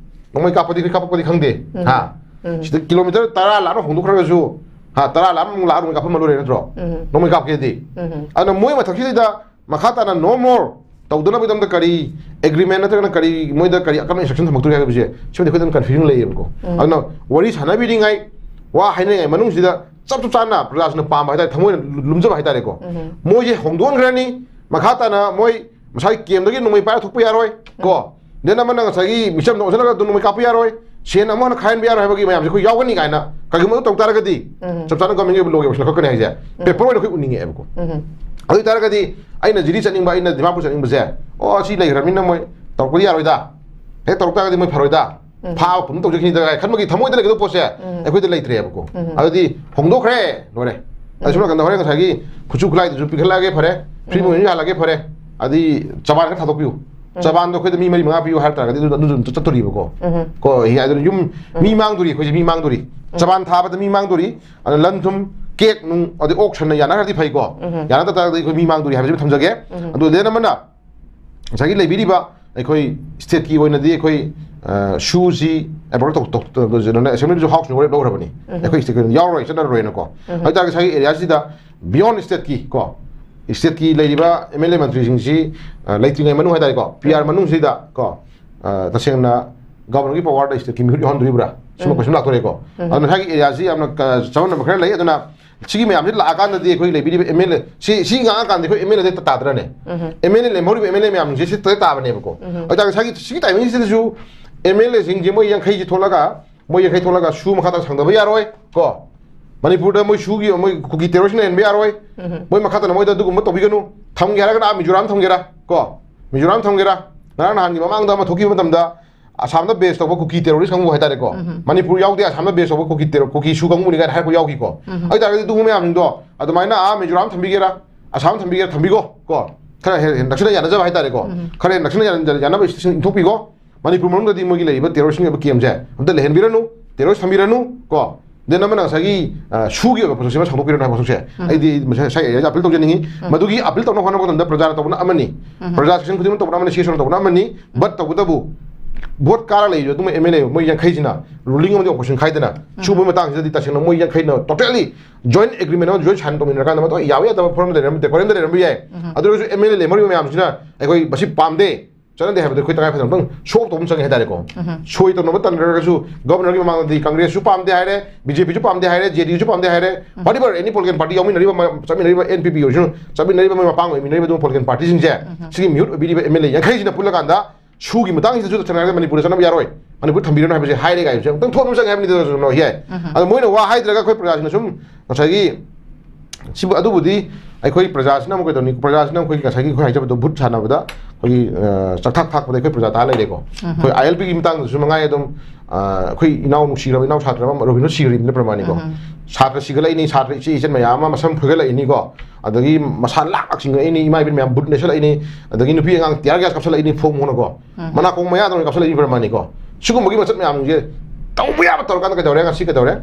ꯅꯣꯡꯃꯩ ꯀꯥꯞꯄꯗꯤ ꯀꯥꯞꯄꯛꯄꯗꯤ ꯈꯪꯗꯦ, ꯎꯝ꯫ ꯍꯥ? ꯎꯝ꯫ ꯁꯤꯗ ꯀꯤꯂꯣꯃꯤꯇꯔ ꯇꯔꯥ ꯂꯥꯞꯅ ꯍꯣꯡꯗꯣꯛꯈ꯭ꯔꯒꯁꯨ, ꯍꯥ, ꯇꯔꯥ ꯂꯥꯞꯅ ꯑꯃꯨꯛ ꯂꯥꯛꯑ ꯅꯣꯡꯃꯩ ꯀꯥꯞꯐꯝꯃ ꯂꯣꯏꯔꯦ ꯅꯠꯇ꯭ꯔꯣ? ꯎꯝ꯫ ꯅꯣꯡꯃꯩ ꯀꯥꯞꯀꯦꯗꯤ꯫ ꯎꯝ꯫ ꯑꯗꯨꯅ ꯃꯣꯏ ꯃꯊꯛꯁꯤꯗ ꯃꯈꯥ ꯇꯥꯅ no more ꯇꯧꯗꯅꯕꯒꯤꯗꯃꯛꯇ ꯀꯔꯤ ꯑꯦꯒ꯭ꯔꯤꯃꯦꯟ ꯅꯠꯇ꯭ꯔꯒꯅ ꯀꯔꯤ ꯃꯣꯏꯗ ꯀꯔꯤ ꯑꯀꯟꯕ ꯏꯟꯁꯇ꯭ꯔꯛꯁꯟ ꯊꯝꯃꯛꯇꯣꯔꯤ ꯍꯥꯏꯕꯁꯦ ꯁꯤꯃꯗꯤ ꯑꯩꯈꯣꯏꯗ ꯀꯟꯐ꯭ꯌꯨꯖꯟ ꯂꯩꯌꯦꯕꯀꯣ꯫ ꯎꯝ꯫ ꯑꯗꯨꯅ ꯋꯥꯔꯤ ꯁꯥꯟꯅꯕꯤꯔꯤꯉꯩ, ꯋꯥ ꯍꯥꯏꯅꯔꯤꯉꯩ ꯃꯅꯨꯡꯁꯤꯗ ꯆꯞ ꯆꯞ ꯆꯥꯅ ꯄ꯭ꯔꯖꯥꯁꯤꯡꯅ ꯄꯥꯝꯕ ꯍꯥꯏꯇꯥꯔꯦ, ꯊꯃꯣꯏꯅ ꯂꯨꯝꯖꯕ ꯍꯥꯏꯇꯥꯔꯦꯀꯣ꯫ ꯎꯝ꯫ ꯃꯣꯏꯁꯦ ꯍꯣꯡꯗꯣꯛꯍꯟꯈ꯭ꯔꯅꯤ, ꯃꯈꯥ ꯇꯥꯅ ꯃꯣꯏ ꯃꯁꯥꯒꯤ ꯀꯦꯝꯗꯒꯤ ꯅꯣꯡꯃꯩ ꯄꯥꯏꯔ ꯊꯣꯛꯄ ꯌꯥꯔꯣꯏ ꯀꯣ꯫ ꯗꯦꯟ ꯑꯃꯅ ꯉꯁꯥꯏꯒꯤ ꯃꯤꯆꯝꯗ ꯑꯣꯟꯁꯤꯜꯂꯒ ꯑꯗꯨꯝ ꯅꯣꯡꯃꯩ ꯀꯥꯞꯄ ꯌꯥꯔꯣꯏ꯫ ꯁꯦꯟ ꯑꯃꯨꯛ ꯍꯟꯅ ꯈꯥꯏꯍꯟꯕ ꯌꯥꯔꯣꯏ ꯍꯥꯏꯕꯒꯤ ꯃꯌꯥꯝꯁꯦ ꯑꯩꯈꯣꯏ ꯌꯥꯎꯒꯅꯤ ꯀꯥꯏꯅ, ꯀꯔꯤꯒꯨꯝꯕ ꯑꯗꯨ ꯇꯧ ꯇꯥꯔꯒꯗꯤ, ꯎꯝ꯫ ꯆꯞ ꯆꯥꯅ ꯒꯣꯔꯃꯦꯟꯒꯤ ꯑꯣꯏꯕ ꯂꯣꯒꯤ ꯑꯣꯏꯕꯁꯤ ꯂꯧꯈꯠꯀꯅꯤ ꯍꯥꯏꯁꯦ ꯎꯝ꯫ ꯄꯦꯄꯔ ꯑꯣꯏꯅ ꯑꯩꯈꯣꯏ ꯎꯅꯤꯡꯉꯛꯑꯦꯕꯀꯣ꯫ ꯎꯝ꯫ ꯑꯗꯨ ꯑꯣꯏꯇꯥꯔꯒꯗꯤ ꯑꯩꯅ ꯖꯤꯔꯤ ꯆꯠꯅꯤꯡꯕ, ꯑꯩꯅ ꯗꯤꯃꯥꯄꯨꯔ ꯆꯠꯅꯤꯡꯕꯁꯦ, ꯑꯣ, ꯑꯁꯤ ꯂꯩꯈ꯭ꯔꯕꯅꯤꯅ ꯃꯣꯏ ꯇꯧꯔꯛꯄꯗꯤ ꯌꯥꯔꯣꯏꯗ, ꯍꯦꯛ ꯇꯧꯔꯛ ꯇꯥꯔꯒꯗꯤ ꯃꯣꯏ ꯐꯔꯣꯏꯗ, ꯎꯝ꯫ ꯐꯥꯕ ꯄꯨꯟ ꯇꯧꯖꯈꯤꯅꯤꯗ ꯀꯥꯏ ꯈꯟꯕꯒꯤ ꯊꯃꯣꯏꯗ ꯂꯩꯒꯗꯕ ꯄꯣꯠꯁꯦ ꯎꯝ꯫ ꯑꯩꯈꯣꯏꯗ ꯂꯩꯇ꯭ꯔꯦꯕꯀꯣ꯫ ꯎꯝ꯫ ꯑꯗꯨꯗꯤ ꯍꯣꯡꯗꯣꯛꯈ꯭ꯔꯦ, ꯂꯣꯏꯔꯦ꯫ ꯑꯗꯨ ꯁꯣꯝ ꯅꯥꯀꯟꯗ ꯍꯣꯔꯦꯟ ꯉꯁꯥꯏꯒꯤ ꯈꯨꯠꯁꯨ ꯈꯨꯠꯂꯥꯏꯗꯨꯁꯨ ꯄꯤꯈꯠꯂꯛꯑꯒꯦ, ꯐꯔꯦ, ꯐ꯭ꯔꯤ ꯎꯝ꯫ ꯃꯣꯏꯁꯨ ꯌꯥꯍꯜꯂꯒꯦ, ꯐꯔꯦ, ꯑꯗꯨꯗꯤ ꯆꯕꯥꯟ ꯈꯔ ꯊꯥꯗꯣꯛꯄꯤꯌꯨ꯫ ꯎꯝ꯫ ꯆꯕꯥꯟꯗꯣ ꯑꯩꯈꯣꯏꯗ ꯃꯤ ꯃꯔꯤ ꯃꯉꯥ ꯄꯤꯌꯨ ꯍꯥꯏꯕ ꯇꯥꯔꯒꯗꯤ ꯑꯗꯨ ꯑꯗꯨꯁꯨ ꯑꯗꯨꯝ ꯆꯠꯇꯣꯔꯤꯕꯀꯣ꯫ ꯎꯝ꯫ ꯀꯣ, ꯍꯤ ꯍꯥꯏꯗꯨꯅ ꯌꯨꯝ ꯎꯝ꯫ ꯃꯤ ꯃꯥꯡꯗꯣꯔꯤ, ꯑꯩꯈꯣꯏꯁꯦ ꯃꯤ ꯃꯥꯡꯗꯣꯔꯤ꯫ ꯎꯝ꯫ ꯆꯕꯥꯟ ꯊꯥꯕꯗ ꯃꯤ ꯃꯥꯡꯗꯣꯔꯤ꯫ ꯑꯗꯨꯅ ꯂꯟ ꯊꯨꯝ, ꯀꯦꯛ ꯅꯨꯡ, ꯑꯗꯩ ꯑꯣꯛꯁꯟꯅ ꯌꯥꯅꯈ꯭ꯔꯗꯤ ꯐꯩꯀꯣ꯫ ꯎꯝ꯫ ꯌꯥꯅꯗ ꯇꯥꯔꯒꯗꯤ ꯑꯩꯈꯣꯏ ꯃꯤ ꯃꯥꯡꯗꯣꯔꯤ ꯍꯥꯏꯕꯁꯤꯃ ꯊꯝꯖꯒꯦ꯫ ꯎꯝ꯫ ꯑꯗꯨ ꯂꯦꯟ ꯑꯃꯅ ꯉꯁꯥꯏꯒꯤ ꯂꯩꯕꯤꯔꯤꯕ ꯑꯩꯈꯣꯏ ꯁ꯭ꯇꯦꯠꯀꯤ ꯑꯣꯏꯅꯗꯤ ꯑꯩꯈꯣꯏ, ꯑ, ꯁꯨꯁꯤ ꯑꯦꯕꯣꯔꯠ ꯇꯧ-, ꯇꯧ-, ꯇꯧ-, ꯀꯩꯅꯣꯅꯦ, ꯑꯦꯁꯦꯝꯕ꯭ꯂꯤꯗꯁꯨ ꯍꯥꯎꯁꯅ ꯋꯥꯔꯦꯞ ꯂꯧꯈ꯭ꯔꯕꯅꯤ꯫ ꯎꯝ꯫ ꯑꯩꯈꯣꯏ ꯁ꯭ꯇꯦꯠꯀꯤ ꯑꯣꯏꯅ ꯌꯥꯎꯔꯔꯣꯏ, ꯆꯠꯅꯔꯔꯣꯏꯅꯀꯣ꯫ ꯎꯝ꯫ ꯑꯗꯨ ꯇꯥꯔꯒꯗꯤ ꯉꯁꯥꯏꯒꯤ ꯑꯦꯔꯤꯌꯥꯁꯤꯗ ꯕꯤꯌꯣꯟ ꯁ꯭ꯇꯦꯠꯀꯤ ꯀꯣ, ꯁ꯭ꯇꯦꯠꯀꯤ ꯂꯩꯔꯤꯕ ꯑꯦꯝ ꯑꯦꯜ ꯑꯦ ꯃꯟꯇ꯭ꯔꯤꯁꯤꯡꯁꯤ, ꯑ, ꯂꯩꯇ꯭ꯔꯤꯉꯩ ꯃꯅꯨꯡ ꯍꯥꯏꯇꯥꯔꯦꯀꯣ, ꯄꯤ ꯑꯥꯔ ꯎꯝ꯫ ꯃꯅꯨꯡꯁꯤꯗ ꯀꯣ, ꯑ, ꯇꯁꯦꯡꯅ ꯒꯚꯔꯅꯔꯒꯤ ꯄꯋꯥꯔꯗ ꯁ꯭ꯇꯦꯠꯀꯤ ꯃꯤꯍꯨꯠ ꯌꯥꯎꯍꯟꯗꯣꯔꯤꯕ꯭ꯔꯥ? ꯁꯤꯃ ꯎꯝ꯫ ꯀꯣꯏꯁꯟ ꯂꯥꯛꯇꯣꯔꯦꯀꯣ꯫ ꯎꯝ꯫ ꯑꯗꯨꯅ ꯉꯁꯥꯏꯒꯤ ꯑꯦꯔꯤꯌꯥꯁꯤ ꯌꯥꯝꯅ, ꯑ, ꯆꯃꯝꯅꯕ ꯈꯔ ꯂꯩ꯫ ꯑꯗꯨꯅ ꯁꯤꯒꯤ ꯃꯌꯥꯝꯁꯤ ꯂꯥꯛꯑꯀꯥꯟꯗꯗꯤ ꯑꯩꯈꯣꯏ ꯂꯩꯕꯤꯔꯤꯕ ꯑꯦꯝ ꯑꯦꯜ ꯑꯦ, ꯁꯤ, ꯁꯤ ꯉꯥꯡꯉꯀꯥꯟꯗ ꯑꯩꯈꯣꯏ ꯑꯦꯝ ꯑꯦꯜ ꯑꯦꯗ ꯇꯥꯗ꯭ꯔꯅꯦ? ꯎꯝ꯫ ꯑꯦꯝ ꯑꯦꯜ ꯑꯦ ꯂꯦꯝꯍꯧꯔꯤꯕ ꯑꯦꯝ ꯑꯦꯜ ꯑꯦ ꯃꯌꯥꯝꯁꯤꯡꯁꯦ ꯁꯤꯗ ꯇꯥꯕꯅꯦꯕꯀꯣ꯫ ꯎꯝ꯫ ꯑꯗꯨ ꯇꯥꯔꯗꯤ ꯉꯁꯥꯏꯒꯤ ꯁꯤꯒꯤ ꯇꯥꯏꯃꯤꯡꯁꯤꯗꯁꯨ ꯑꯦꯝ ꯑꯦꯜ ꯑꯦꯁꯤꯡꯁꯦ ꯃꯣꯏ ꯌꯥꯡꯈꯩꯁꯤ ꯊꯣꯛꯂꯒ, ꯃꯣꯏ ꯌꯥꯡꯈꯩ ꯊꯣꯛꯂꯒ ꯁꯨ ꯃꯈꯥꯗ ꯊꯥꯡꯗꯕ ꯌꯥꯔꯣꯏ ꯀꯣ꯫ ꯃꯅꯤꯄꯨꯔꯗ ꯃꯣꯏ ꯁꯨꯒꯤ, ꯃꯣꯏ ꯀꯨꯀꯤ ꯇꯦꯔꯣꯔꯤꯁ ꯂꯩꯍꯟꯕ ꯌꯥꯔꯣꯏ꯫ ꯎꯝ꯫ ꯃꯣꯏ ꯃꯈꯥ ꯇꯥꯅ ꯃꯣꯏꯗ ꯑꯗꯨꯒꯨꯝꯕ ꯇꯧꯕꯤꯒꯅꯨ꯫ ꯊꯝꯒꯦ ꯍꯥꯏꯔꯒꯅ ꯑꯥ ꯃꯤꯖꯣꯔꯥꯝ ꯊꯝꯒꯦꯔꯥ ꯀꯣ, ꯃꯤꯖꯣꯔꯥꯝ ꯊꯝꯒꯦꯔꯥ, ꯉꯔꯥꯡ ꯅꯍꯥꯟꯒꯤ ꯃꯃꯥꯡꯗ ꯑꯃ ꯊꯣꯛꯈꯤꯕ ꯃꯇꯝꯗ ꯑꯁꯥꯝꯗ ꯕꯦꯁ ꯇꯧꯕ ꯀꯨꯀꯤ ꯇꯦꯔꯣꯔꯤꯁ ꯀꯥꯡꯕꯨ ꯍꯥꯏꯇꯥꯔꯦꯀꯣ꯫ ꯎꯝ꯫ ꯃꯅꯤꯄꯨꯔ ꯌꯥꯎꯗꯦ, ꯑꯁꯥꯝꯗ ꯕꯦꯁ ꯇꯧꯕ ꯀꯨꯀꯤ ꯇꯦꯔꯣ-, ꯀꯨꯀꯤ ꯁꯨ ꯀꯥꯡꯕꯨꯅꯤ ꯀꯥꯏꯅ ꯍꯥꯏꯔꯛꯄ ꯌꯥꯎꯈꯤꯀꯣ꯫ ꯎꯝ꯫ ꯑꯗꯨ ꯇꯥꯔꯒꯗꯤ ꯑꯗꯨꯒꯨꯝꯕ ꯃꯌꯥꯝꯁꯤꯡꯗꯣ ꯑꯗꯨꯃꯥꯏꯅ ꯑꯥ ꯃꯤꯖꯣꯔꯥꯝ ꯊꯝꯕꯤꯒꯦꯔꯥ, ꯑꯁꯥꯝ ꯊꯝꯕꯤꯒꯦꯔꯥ, ꯊꯝꯕꯤꯈꯣ ꯀꯣ꯫ ꯈꯔ ꯍꯦꯟꯅ ꯅꯛꯁꯤꯟꯅ ꯌꯥꯅꯖꯕ ꯍꯥꯏꯇꯥꯔꯦꯀꯣ꯫ ꯎꯝ꯫ ꯈꯔ ꯍꯦꯟꯅ ꯅꯛꯁꯤꯟꯅ ꯌꯥꯅ-, ꯌꯥꯅꯕ ꯁ꯭ꯇꯦꯁꯟ ꯏꯟꯊꯣꯛꯄꯤꯈꯣ꯫ ꯃꯅꯤꯄꯨꯔ ꯃꯅꯨꯡꯗꯗꯤ ꯃꯣꯏꯒꯤ ꯂꯩꯔꯤꯕ ꯇꯦꯔꯣꯔꯤꯁꯀꯤ ꯑꯣꯏꯕ ꯀꯦꯝꯁꯦ ꯑꯝꯇ ꯂꯩꯍꯟꯕꯤꯔꯅꯨ, ꯇꯦꯔꯣꯔꯤꯁ ꯊꯝꯕꯤꯔꯅꯨ ꯀꯣ꯫ ꯗꯦꯟ ꯑꯃꯅ ꯉꯁꯥꯏꯒꯤ, ꯑ, ꯁꯨꯒꯤ ꯑꯣꯏꯕ ꯄꯣꯠꯁꯛꯁꯤꯃ ꯁꯥꯡꯗꯣꯛꯄꯤꯔꯅꯨ ꯍꯥꯏꯕ ꯄꯣꯠꯁꯛꯁꯦ ꯎꯝ꯫ ꯑꯩꯗꯤ ꯃꯁꯥ-, ꯉꯁꯥꯏ ꯑꯩ ꯑꯄꯤꯜ ꯇꯧꯖꯅꯤꯡꯉꯤ꯫ ꯎꯝ꯫ ꯃꯗꯨꯒꯤ ꯑꯄꯤꯜ ꯇꯧꯅꯕ ꯍꯣꯠꯅꯕ ꯃꯇꯝꯗ ꯄ꯭ꯔꯖꯥꯅ ꯇꯧꯕꯅ ꯑꯃꯅꯤ, ꯎꯝ꯫ ꯄ꯭ꯔꯖꯥ ꯁꯦꯛꯁꯟ ꯈꯨꯗꯤꯡꯃꯛ ꯇꯧꯕꯅ ꯑꯃꯅꯤ, ꯁꯤ ꯁꯣꯟꯅ ꯇꯧꯕꯅ ꯑꯃꯅꯤ꯫ ꯎꯝ꯫ ꯕꯠ ꯇꯧꯕꯇꯕꯨ ꯚꯣꯠ ꯀꯥꯔ ꯂꯩꯔꯤꯕ ꯑꯗꯨꯝ ꯑꯦꯝ ꯑꯦꯜ ꯑꯦ ꯃꯣꯏ ꯌꯥꯡꯈꯩꯁꯤꯅ ꯔꯨꯂꯤꯡ ꯑꯃꯗꯤ ꯑꯣꯄꯣꯖꯤꯁꯟ ꯈꯥꯏꯗꯅ ꯎꯝ꯫ ꯁꯨꯕ ꯃꯇꯥꯡꯁꯤꯗꯗꯤ ꯇꯁꯦꯡꯅ ꯃꯣꯏ ꯌꯥꯡꯈꯩꯅ ꯇꯣꯇꯦꯜꯂꯤ ꯖꯣꯏꯟ ꯑꯦꯒ꯭ꯔꯤꯃꯦꯟ ꯑꯃ ꯖꯣꯏꯟ ꯁꯥꯏꯟ ꯇꯧꯃꯤꯟꯅꯔꯀꯥꯟꯗ ꯃꯇꯧ ꯌꯥꯕ ꯌꯥꯗꯕ ꯐꯣꯔꯝꯗ ꯂꯩꯔꯝꯕ, ꯗꯦꯀꯣꯔꯦꯟꯗ ꯂꯩꯔꯝꯕ ꯌꯥꯏ꯫ ꯎꯝ꯫ ꯑꯗꯨ ꯑꯣꯏꯔꯁꯨ ꯑꯦꯝ ꯑꯦꯜ ꯑꯦ ꯂꯦꯝꯍꯧꯔꯤꯕ ꯃꯌꯥꯝꯁꯤꯅ ꯑꯩꯈꯣꯏ ꯃꯁꯤ ꯄꯥꯝꯗꯦ, ꯆꯠꯅꯗꯦ ꯍꯥꯏꯕꯗ ꯑꯩꯈꯣꯏ ꯇꯉꯥꯏ ꯐꯗꯅ ꯑꯃꯨꯛꯇꯪ ꯁꯣ ꯑꯣꯐ ꯇꯧꯕ ꯑꯃ ꯆꯪꯉꯦ ꯍꯥꯏꯇꯥꯔꯦꯀꯣ꯫ ꯎꯝ꯫ ꯁꯣꯏ ꯇꯧꯅꯕ ꯇꯟꯗ꯭ꯔꯒꯁꯨ ꯒꯚꯔꯅꯔꯒꯤ ꯃꯃꯥꯡꯗꯗꯤ ꯀꯪꯒ꯭ꯔꯦꯁꯁꯨ ꯄꯥꯝꯗꯦ ꯍꯥꯏꯔꯦ, ꯕꯤ ꯖꯦ ꯄꯤꯁꯨ ꯄꯥꯝꯗꯦ ꯍꯥꯏꯔꯦ, ꯖꯦ ꯗꯤ ꯌꯨꯁꯨ ꯄꯥꯝꯗꯦ ꯍꯥꯏꯔꯦ, ꯎꯝ꯫ Whatever, any political party ꯌꯥꯎꯃꯤꯟꯅꯔꯤꯕ ꯃ-, ꯆꯠꯃꯤꯟꯅꯔꯤꯕ ꯑꯦꯟ ꯄꯤ ꯄꯤ ꯑꯣꯏꯔꯁꯨ, ꯆꯠꯃꯤꯟꯅꯔꯤꯕ ꯃꯣꯏ ꯃꯄꯥꯡ ꯑꯣꯏꯃꯤꯟꯅꯔꯤꯕ ꯑꯗꯨꯝ political party ꯁꯤꯡꯁꯦ, ꯎꯝ꯫ ꯁꯤꯒꯤ ꯃꯤꯍꯨꯠ ꯑꯣꯏꯕꯤꯔꯤꯕ ꯑꯦꯝ ꯑꯦꯜ ꯑꯦ ꯌꯥꯡꯈꯩꯁꯤꯅ ꯄꯨꯜꯂꯀꯥꯟꯗ ꯁꯨꯒꯤ ꯃꯇꯥꯡꯁꯤꯗꯁꯨ ꯇꯁꯦꯡꯅ ꯍꯥꯏꯔꯒ ꯃꯅꯤꯄꯨꯔꯗ ꯆꯠꯅꯕ ꯌꯥꯔꯣꯏ, ꯃꯅꯤꯄꯨꯔ ꯊꯝꯕꯤꯔꯅꯨ ꯍꯥꯏꯕꯁꯦ ꯍꯥꯏꯔꯦ ꯀꯥꯏꯁꯦ ꯑꯃꯨꯛꯇꯪ ꯊꯣꯛꯅꯕ ꯆꯪꯉꯦ ꯍꯥꯏꯕꯅꯤꯗ꯫ ꯌꯥꯏ꯫ ꯑꯗꯣ ꯃꯣꯏꯅ ꯋꯥ ꯍꯥꯏꯗ꯭ꯔꯒ ꯑꯩꯈꯣꯏ ꯄ꯭ꯔꯖꯥꯁꯤꯡꯅ ꯁꯨꯝ ꯉꯁꯥꯏꯒꯤ ꯁꯤꯕꯨ, ꯑꯗꯨꯕꯨꯗꯤ ꯑꯩꯈꯣꯏ ꯄ꯭ꯔꯖꯥꯁꯤꯅ ꯑꯃꯨꯛ ꯀꯩꯗꯧꯅꯤ? ꯄ꯭ꯔꯖꯥꯁꯤꯅ ꯑꯩꯈꯣꯏꯒꯤ ꯉꯁꯥꯏꯒꯤ ꯑꯩꯈꯣꯏ ꯍꯥꯏꯖꯕꯗꯣ ꯚꯨꯠ ꯁꯥꯟꯅꯕꯗ ꯑꯩꯈꯣꯏꯒꯤ, ꯑ, ꯆꯥꯛꯊꯥꯛ ꯊꯥꯛꯄꯗ ꯑꯩꯈꯣꯏ ꯄ꯭ꯔꯖꯥ ꯇꯥ ꯂꯩꯔꯦꯀꯣ꯫ ꯑꯩꯈꯣꯏ ꯑꯥꯏ ꯑꯦꯜ ꯄꯤꯒꯤ ꯃꯇꯥꯡꯗꯁꯨ ꯃꯉꯥꯏ ꯑꯗꯨꯝ, ꯑ, ꯑꯩꯈꯣꯏ ꯏꯅꯥꯎ ꯅꯨꯡꯁꯤꯔꯕ ꯏꯅꯥꯎ ꯁꯥꯇ꯭ꯔ ꯑꯃ ꯔꯣꯕꯤꯟꯗ꯭ꯔꯣ ꯁꯤꯈ꯭ꯔꯤꯕꯅꯤꯅ ꯄ꯭ꯔꯃꯥꯟꯅꯤꯀꯣ꯫ ꯁꯥꯇ꯭ꯔ ꯁꯤꯒꯠꯂꯛꯏꯅꯤ, ꯁꯥꯇ꯭ꯔ ꯏꯆꯦ ꯏꯆꯟ ꯃꯌꯥꯝ ꯑꯃ ꯃꯁꯝ ꯐꯣꯏꯒꯠꯂꯛꯏꯅꯤꯀꯣ꯫ ꯑꯗꯒꯤ ꯃꯁꯥ ꯂꯥꯛ ꯂꯥꯛ ꯆꯤꯡꯉꯛꯏꯅꯤ, ꯏꯃꯥ ꯏꯕꯦꯟ ꯃꯌꯥꯝ ꯕꯨꯠ ꯅꯦꯠꯁꯜꯂꯛꯏꯅꯤ, ꯑꯗꯒꯤ ꯅꯨꯄꯤ ꯑꯉꯥꯡ ꯇꯤꯌꯥꯔ ꯒ꯭ꯌꯥꯁ ꯀꯥꯞꯁꯜꯂꯛꯏꯅꯤ ꯐꯣꯡ ꯐꯣꯡꯅꯀꯣ꯫ ꯃꯅꯥꯀꯣꯡ ꯃꯌꯥꯗ ꯑꯣꯏꯅ ꯀꯥꯞꯁꯜꯂꯛꯏꯅꯤ ꯄ꯭ꯔꯃꯥꯟꯅꯤꯀꯣ꯫ ꯁꯤꯒꯨꯝꯕꯒꯤ ꯃꯆꯠ ꯃꯌꯥꯝꯁꯦ ꯇꯧꯕ ꯌꯥꯕ ꯇꯧꯔꯀꯥꯟꯗ ꯀꯩꯗꯧꯔꯦ? ꯉꯁꯤ ꯀꯩꯗꯧꯔꯦ?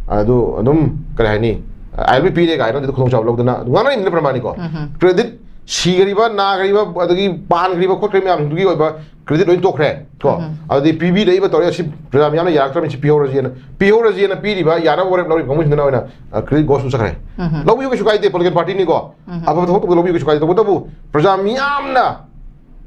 ꯑꯗꯨ ꯑꯗꯨꯝ ꯀꯔꯤ ꯍꯥꯏꯅꯤ? ꯑꯥꯏ ꯑꯦꯜ ꯄꯤ ꯄꯤꯔꯦ ꯀꯥꯏꯅ ꯑꯗꯨꯗ ꯈꯨꯗꯣꯡꯆꯥꯕ ꯂꯧꯗꯅ ꯑꯗꯨꯝ ꯉꯥꯡꯅꯔꯤꯕꯅꯤ ꯄ꯭ꯔꯃꯥꯟꯅꯤꯀꯣ꯫ ꯀ꯭ꯔꯦꯗꯤꯠ ꯁꯤꯈ꯭ꯔꯤꯕ, ꯅꯥꯈ꯭ꯔꯤꯕ, ꯑꯗꯒꯤ ꯄꯥꯟꯈ꯭ꯔꯤꯕ ꯈꯣꯠꯈ꯭ꯔꯤꯕ ꯃꯌꯥꯝꯁꯤꯡꯗꯨꯒꯤ ꯑꯣꯏꯕ ꯀ꯭ꯔꯦꯗꯤꯠ ꯂꯣꯏ ꯇꯣꯛꯈ꯭ꯔꯦ ꯀꯣ꯫ ꯑꯗꯨꯗꯤ ꯄꯤꯕꯤꯔꯛꯏꯕ ꯇꯧꯔꯦ, ꯑꯁꯤ ꯄ꯭ꯔꯖꯥ ꯃꯤꯌꯥꯝꯅ ꯌꯥꯔꯛꯇ꯭ꯔꯕꯅꯤ, ꯁꯤ ꯄꯤꯍꯧꯔꯁꯤꯅ, ꯄꯤꯍꯧꯔꯁꯤꯅ ꯄꯤꯔꯤꯕ, ꯌꯥꯅꯕ ꯋꯥꯔꯦꯞ ꯂꯧꯔꯤꯕ ꯀꯥꯡꯕꯨꯁꯤꯡꯗꯨꯅ ꯑꯣꯏꯅ, ꯑ, ꯀ꯭ꯔꯦꯗꯤꯠ ꯒꯣꯁ ꯇꯨ ꯆꯠꯈ꯭ꯔꯦ꯫ ꯂꯧꯕꯤꯌꯨ, ꯀꯩꯁꯨ ꯀꯥꯏꯗꯦ, ꯄꯣꯂꯤꯇꯤꯀꯦꯜ ꯄꯥꯔꯇꯤꯅꯤꯀꯣ꯫ ꯑꯐꯕ ꯊꯕꯛ ꯇꯧꯕꯗ ꯂꯧꯕꯤꯌꯨ, ꯀꯩꯁꯨ ꯀꯥꯏꯗꯦ꯫ ꯇꯧꯕꯇꯕꯨ ꯄ꯭ꯔꯖꯥ ꯃꯤꯌꯥꯝꯅ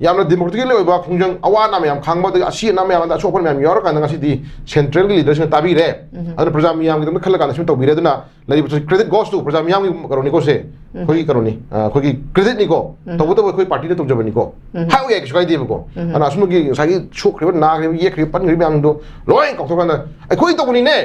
ꯌꯥꯝꯅ ꯗꯦꯃꯣꯀ꯭ꯔꯦꯇꯤꯀꯦꯜ ꯑꯣꯏꯕ ꯈꯣꯡꯖꯪ, ꯑꯋꯥ ꯑꯅꯥ ꯃꯌꯥꯝ ꯈꯥꯡꯕ, ꯑꯗꯒꯤ ꯑꯁꯤ ꯑꯅꯥ ꯃꯌꯥꯝꯗ ꯑꯁꯣꯛ ꯑꯄꯟ ꯃꯌꯥꯝ ꯌꯥꯎꯔꯀꯥꯟꯗ ꯉꯁꯤꯗꯤ ꯁꯦꯟꯇ꯭ꯔꯦꯜꯒꯤ ꯂꯤꯗꯔꯁꯤꯡꯅ ꯇꯥꯕꯤꯔꯦ꯫ ꯑꯗꯨꯅ ꯄ꯭ꯔꯖꯥ ꯃꯤꯌꯥꯝꯒꯤꯗꯃꯛꯇ ꯈꯜꯂꯀꯥꯟꯗ ꯁꯨꯝ ꯇꯧꯕꯤꯔꯦ꯫ ꯑꯗꯨꯅ ꯂꯩꯔꯤꯕ credit goes to ꯄ꯭ꯔꯖꯥ ꯃꯤꯌꯥꯝꯒꯤ ꯀꯩꯅꯣꯅꯤꯀꯣ ꯁꯦ꯫ ꯑꯩꯈꯣꯏꯒꯤ ꯀꯩꯅꯣꯅꯤ, ꯑ, ꯑꯩꯈꯣꯏꯒꯤ ꯀ꯭ꯔꯦꯗꯤꯠꯅꯤꯀꯣ꯫ ꯇꯧꯕꯇꯕꯨ ꯑꯩꯈꯣꯏ ꯄꯥꯔꯇꯤꯅ ꯇꯧꯖꯕꯅꯤꯀꯣ꯫ ꯍꯥꯏꯕ ꯌꯥꯏ, ꯀꯩꯁꯨ ꯀꯥꯏꯗꯦꯕꯀꯣ꯫ ꯑꯗꯨꯅ ꯑꯁꯨꯝꯕꯒꯤ ꯉꯁꯥꯏꯒꯤ ꯁꯣꯛꯈ꯭ꯔꯤꯕ, ꯅꯥꯈ꯭ꯔꯤꯕ, ꯌꯦꯛꯈ꯭ꯔꯤꯕ, ꯄꯟꯈ꯭ꯔꯤꯕ ꯃꯌꯥꯝꯗꯣ ꯂꯣꯏ ꯀꯥꯎꯊꯣꯛꯀꯥꯟꯗ ꯑꯩꯈꯣꯏ ꯇꯧꯕꯅꯤꯅꯦ,